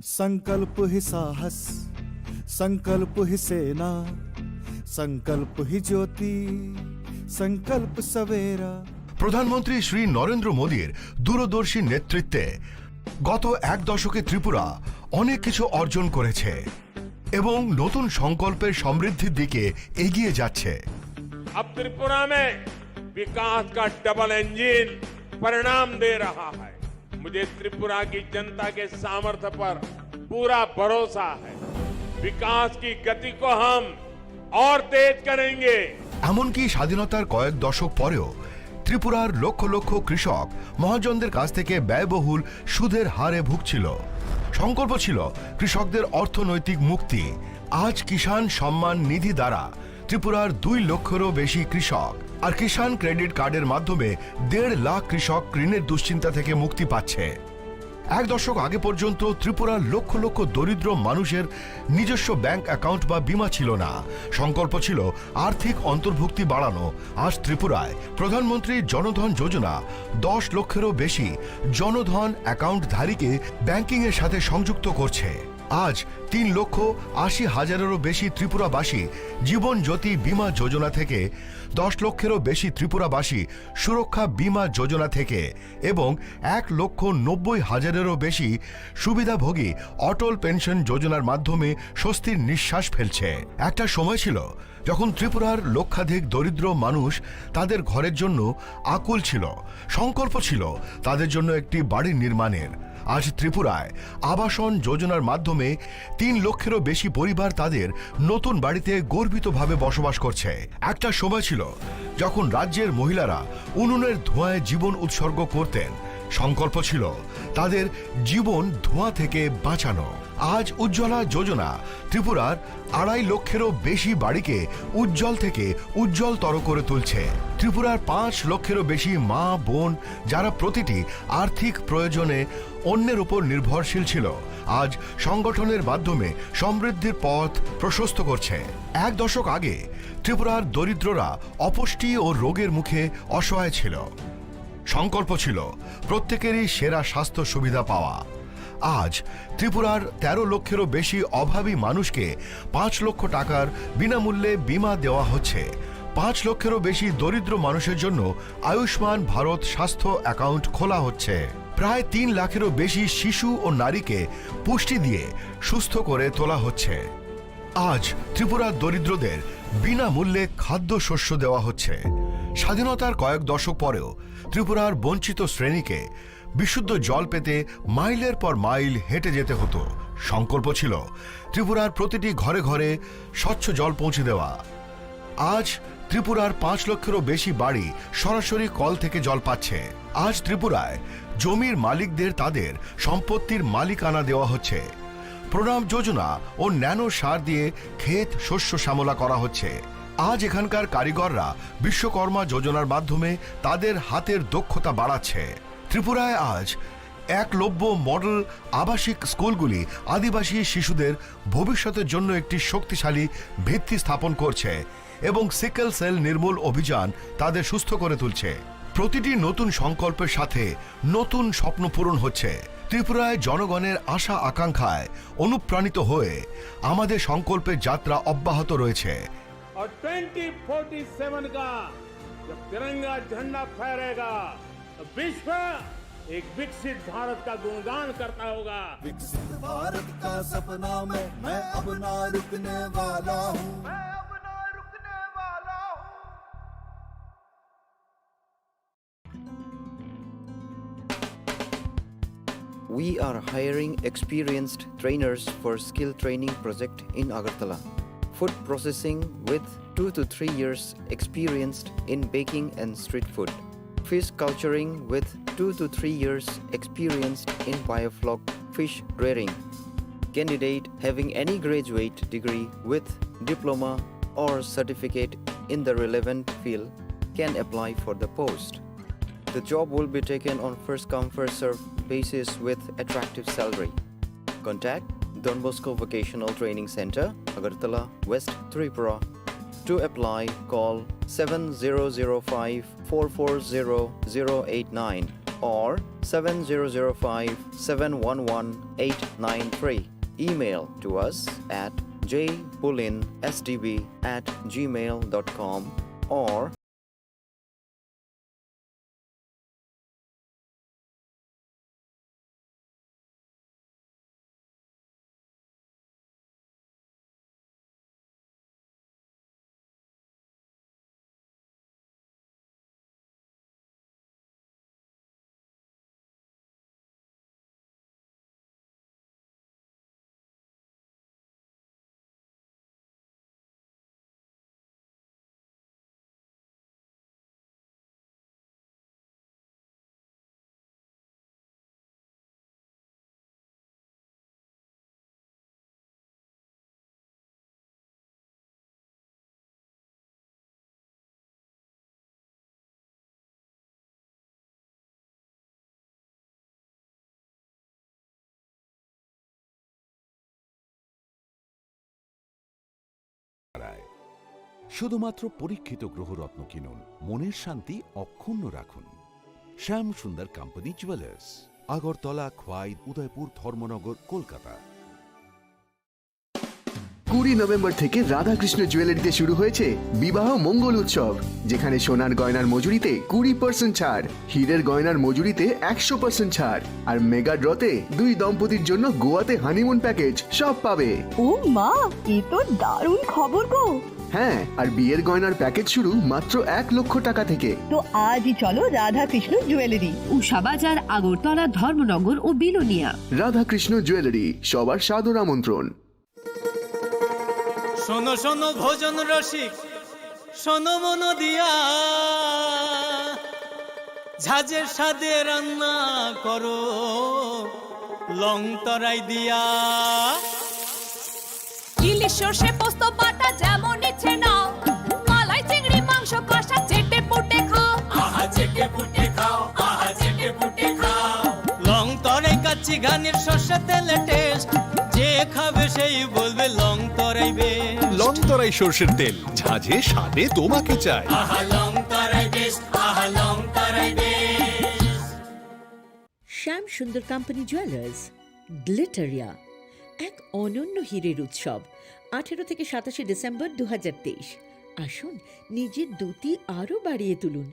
संकल्प ही साहस, संकल्प ही सेना, संकल्प ही ज्योति, संकल्प सवेरा। প্রধানমন্ত্রী শ্রী নরেন্দ্র মোদীর দূরদর্শী নেতৃত্বে গত এক দশকে ত্রিপুরা অনেক কিছু অর্জন করেছে এবং নতুন সংকল্পের সমৃদ্ধির দিকে এগিয়ে যাচ্ছে। अब त्रिपुरा में विकास का डबल इंजन परिणाम दे रहा है। मुझे त्रिपुरा की जनता के सामर्थ्य पर पूरा भरोसा है। विकास की गति को हम और तेज करेंगे। এমনকি স্বাধীনতার কয়েক দশক পরেও ত্রিপুরার লক্ষ লক্ষ কৃষক মহাজনদের কাছ থেকে ব্যয়বহুল সুদের হারে ভুগছিল। সংকল্প ছিল কৃষকদের অর্থনৈতিক মুক্তি। আজ কিষাণ সম্মান নিধি দ্বারা ত্রিপুরার দুই লক্ষেরও বেশি কৃষক আর কিষাণ ক্রেডিট কার্ডের মাধ্যমে দেড় লাখ কৃষক ঋণের দুশ্চিন্তা থেকে মুক্তি পাচ্ছে। এক দশক আগে পর্যন্ত ত্রিপুরার লক্ষ লক্ষ দরিদ্র মানুষের নিজস্ব ব্যাংক অ্যাকাউন্ট বা বীমা ছিল না। সংকল্প ছিল আর্থিক অন্তর্ভুক্তি বাড়ানো। আজ ত্রিপুরায় প্রধানমন্ত্রী জনধন যোজনা দশ লক্ষেরও বেশি জনধন অ্যাকাউন্টধারীকে ব্যাংকিংয়ের সাথে সংযুক্ত করছে। আজ তিন লক্ষ আশি হাজারেরও বেশি ত্রিপুরাবাসী জীবন জ্যোতি বীমা যোজনা থেকে, দশ লক্ষেরও বেশি ত্রিপুরাবাসী সুরক্ষা বীমা যোজনা থেকে এবং এক লক্ষ নব্বই হাজারেরও বেশি সুবিধাভোগী অটল পেনশন যোজনার মাধ্যমে স্বস্তির নিঃশ্বাস ফেলছে। একটা সময় ছিল যখন ত্রিপুরার লক্ষাধিক দরিদ্র মানুষ তাদের ঘরের জন্য আকুল ছিল। সংকল্প ছিল তাদের জন্য একটি বাড়ি নির্মাণের। আজ ত্রিপুরায় আবাসন যোজনার মাধ্যমে তিন লক্ষেরও বেশি পরিবার তাদের নতুন বাড়িতে গর্বিতভাবে বসবাস করছে। একটা সময় ছিল যখন রাজ্যের মহিলারা উনুনের ধোঁয়ায় জীবন উৎসর্গ করতেন। সংকল্প ছিল তাদের জীবন ধোঁয়া থেকে বাঁচানো। আজ উজ্জ্বলা যোজনা ত্রিপুরার আড়াই লক্ষেরও বেশি বাড়িকে উজ্জ্বল থেকে উজ্জ্বলতর করে তুলছে। ত্রিপুরার পাঁচ লক্ষেরও বেশি মা বোন, যারা প্রতিটি আর্থিক প্রয়োজনে অন্যের উপর নির্ভরশীল ছিল, আজ সংগঠনের মাধ্যমে সমৃদ্ধির পথ প্রশস্ত করছে। এক দশক আগে ত্রিপুরার দরিদ্ররা অপুষ্টি ও রোগের মুখে অসহায় ছিল। সংকল্প ছিল প্রত্যেকেরই সেরা স্বাস্থ্য সুবিধা পাওয়া। আজ ত্রিপুরার তেরো লক্ষেরও বেশি অভাবী মানুষকে পাঁচ লক্ষ টাকার বিনামূল্যে বীমা দেওয়া হচ্ছে। পাঁচ লক্ষেরও বেশি দরিদ্র মানুষের জন্য আয়ুষ্মান ভারত স্বাস্থ্য অ্যাকাউন্ট খোলা হচ্ছে। প্রায় তিন লাখেরও বেশি শিশু ও নারীকে পুষ্টি দিয়ে সুস্থ করে তোলা হচ্ছে। আজ ত্রিপুরার দরিদ্রদের বিনামূল্যে খাদ্যশস্য দেওয়া হচ্ছে। স্বাধীনতার কয়েক দশক পরেও ত্রিপুরার বঞ্চিত শ্রেণীকে বিশুদ্ধ জল পেতে মাইলের পর মাইল হেঁটে যেতে হতো। সংকল্প ছিল ত্রিপুরার প্রতিটি ঘরে ঘরে স্বচ্ছ জল পৌঁছে দেওয়া। আজ ত্রিপুরার পাঁচ লক্ষেরও বেশি বাড়ি সরাসরি কল থেকে জল পাচ্ছে। আজ ত্রিপুরায় জমির মালিকদের তাদের সম্পত্তির মালিকানা দেওয়া হচ্ছে। প্রণাম যোজনা ও ন্যানো সার দিয়ে ক্ষেত শস্য শ্যামলা করা হচ্ছে। আজ এখানকার কারিগররা বিশ্বকর্মা যোজনার মাধ্যমে তাদের হাতের দক্ষতা বাড়াচ্ছে। ত্রিপুরায় আজ একলব্য মডেল আবাসিক স্কুলগুলি আদিবাসী শিশুদের ভবিষ্যতের জন্য একটি শক্তিশালী ভিত্তি স্থাপন করছে এবং সিকেল সেল নির্মূল অভিযান তাদের সুস্থ করে তুলছে। প্রতিটি নতুন সংকল্পের সাথে নতুন স্বপ্ন পূরণ হচ্ছে। ত্রিপুরায় জনগণের আশা আকাঙ্ক্ষায় অনুপ্রাণিত হয়ে আমাদের সংকল্পের যাত্রা অব্যাহত রয়েছে। और ट्वेंटी फ़ोर्टी सेवन का जब तिरंगा झंडा फहरेगा, तो विश्व एक विकसित भारत का गुणगान करता होगा। विकसित भारत का सपना में मैं अब ना रुकने वाला हूँ। मैं अब ना रुकने वाला हूँ। We are hiring experienced trainers for skill training project in Agartala. Food processing with two to three years experienced in baking and street food. Fish culturing with two to three years experienced in biofloc fish rearing. Candidate having any graduate degree with diploma or certificate in the relevant field can apply for the post. The job will be taken on first come first serve basis with attractive salary. Contact Don Bosco Vocational Training Center, Agartala, West Tripura. To apply, call seven zero zero five four four zero zero eight nine or seven zero zero five seven one one eight nine three. Email to us at j pulin s d b at gmail dot com or শুধুমাত্র পরীক্ষিত গ্রহরত্ন কিনুন, মনের শান্তি অক্ষুণ্ণ রাখুন। শ্যাম সুন্দর company jewellers, Agartala, খোয়াই, উদয়পুর, ধর্মনগর, কলকাতা। কুড়ি নভেম্বর থেকে রাধাকৃষ্ণ জুয়েলারিতে শুরু হয়েছে বিবাহ মঙ্গল উৎসব, যেখানে সোনার গয়নার মজুরিতে কুড়ি পার্সেন্ট ছাড়, হীরের গয়নার মজুরিতে একশো পার্সেন্ট ছাড়, আর মেগা ড্রতে দুই দম্পতির জন্য গোয়াতে হানিমুন প্যাকেজ, সব পাবে। ও মা, এ তো দারুণ খবর গো। হ্যাঁ, আর বিয়ের গয়নার প্যাকেজ শুরু মাত্র এক লক্ষ টাকা থেকে। তো আজই চলো রাধাকৃষ্ণ জুয়েলারি, উষা বাজার, আগরতলা, ধর্মনগর ও বিলোনিয়া। রাধাকৃষ্ণ জুয়েলারি, সবার সাদর আমন্ত্রণ। শোনো শোনো ভোজন রসিক, শোনো মন দিয়া, ঝাঁঝের স্বাদে রান্না করো লং তরাই দিয়া। ইলিশ সর্ষে পোস্ত বাটা যেমন ইচ্ছে নাও, মালাই চিংড়ি মাংস কষা চেটে পুটে খাও। আহা চেটে পুটে খাও, আহা চেটে পুটে খাও। লং তরাই কাচ্চি ঘানির সর্ষে তেলে টেস্ট, যে খাবে সেই বলবে লং তরাই বেস্ট। লং তরাই সর্ষের তেল, ঝাঁঝে স্বাদে তোমাকে চাই। আহা লং তরাই বেস্ট, আহা লং তরাই বেস্ট। শ্যাম সুন্দর কোম্পানি জুয়েলার্স, গ্লিটারিয়া, এক অনন্য হীরের উৎসব, আঠেরো থেকে সাতাশে ডিসেম্বর দু হাজার তেইশ। আসুন, নিজের দ্যুতি আরও বাড়িয়ে তুলুন।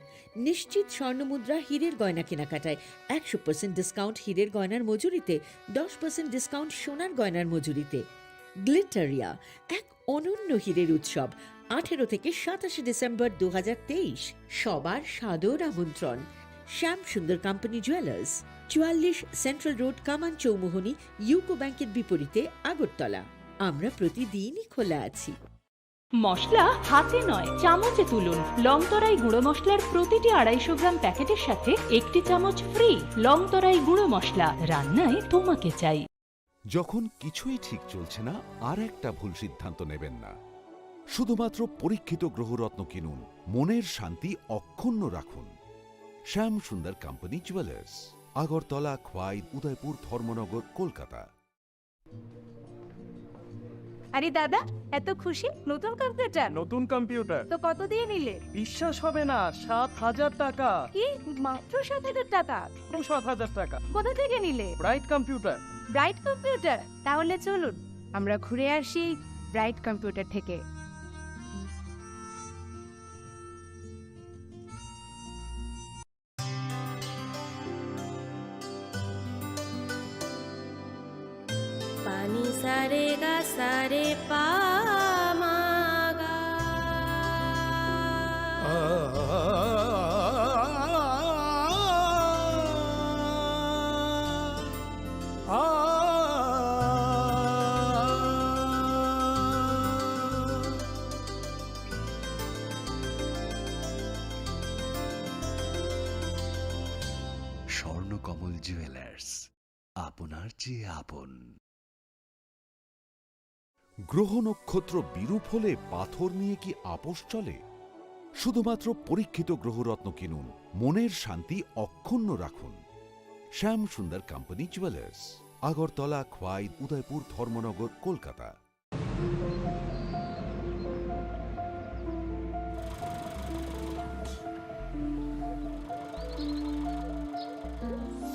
নিশ্চিত স্বর্ণমুদ্রা, হীরের গয়না কেনাকাটায় একশো পার্সেন্ট ডিসকাউন্ট হীরের গয়নার মজুরিতে, দশ পার্সেন্ট ডিসকাউন্ট সোনার গয়নার মজুরিতে। গ্লিটারিয়া, এক অনন্য হীরের উৎসব, আঠেরো থেকে সাতাশে ডিসেম্বর দু হাজার তেইশ। সবার সাদর আমন্ত্রণ। শ্যাম সুন্দর কোম্পানি জুয়েলার্স, চুয়াল্লিশ সেন্ট্রাল রোড, কামান চৌমুহনী, ইউকো ব্যাংকের বিপরীতে, আগরতলা। আমরা প্রতিদিনই খোলা আছি। মশলা হাতে নয়, চামচে তুলুন। লংতরাই গুঁড়ো মশলার প্রতিটি আড়াইশো গ্রাম প্যাকেটের সাথে একটি চামচ ফ্রি। লংতরাই গুঁড়ো মশলা, রান্নায় তোমাকে চাই। যখন কিছুই ঠিক চলছে না, আর একটা ভুল সিদ্ধান্ত নেবেন না। শুধুমাত্র পরীক্ষিত গ্রহরত্ন কিনুন, মনের শান্তি অক্ষুণ্ণ রাখুন। শ্যাম সুন্দর কোম্পানি জুয়েলার্স, আগরতলা, খোয়াই, উদয়পুর, ধর্মনগর, কলকাতা। আরে দাদা, এত খুশি? নতুন কম্পিউটার? নতুন কম্পিউটার। তো কত দিয়ে নিলে? বিশ্বাস হবে না, সাত হাজার টাকা। কি? মাত্র সাত হাজার টাকা? মাত্র সাত হাজার টাকা। কোথা থেকে নিলে? Bright computer. Bright computer? তাহলে চলুন, আমরা ঘুরে আসি ব্রাইট কম্পিউটার থেকে। Pani sare ga sare pa ma ga. Swarnakamal jewellers, আপনার চেয়ে আপন। গ্রহ নক্ষত্র বিরূপ হলে পাথর নিয়ে কি আপোষ চলে? শুধুমাত্র পরীক্ষিত গ্রহরত্ন কিনুন, মনের শান্তি অক্ষুণ্ণ রাখুন। শ্যাম সুন্দর কোম্পানি জুয়েলার্স, আগরতলা, খোয়াই, উদয়পুর, ধর্মনগর, কলকাতা।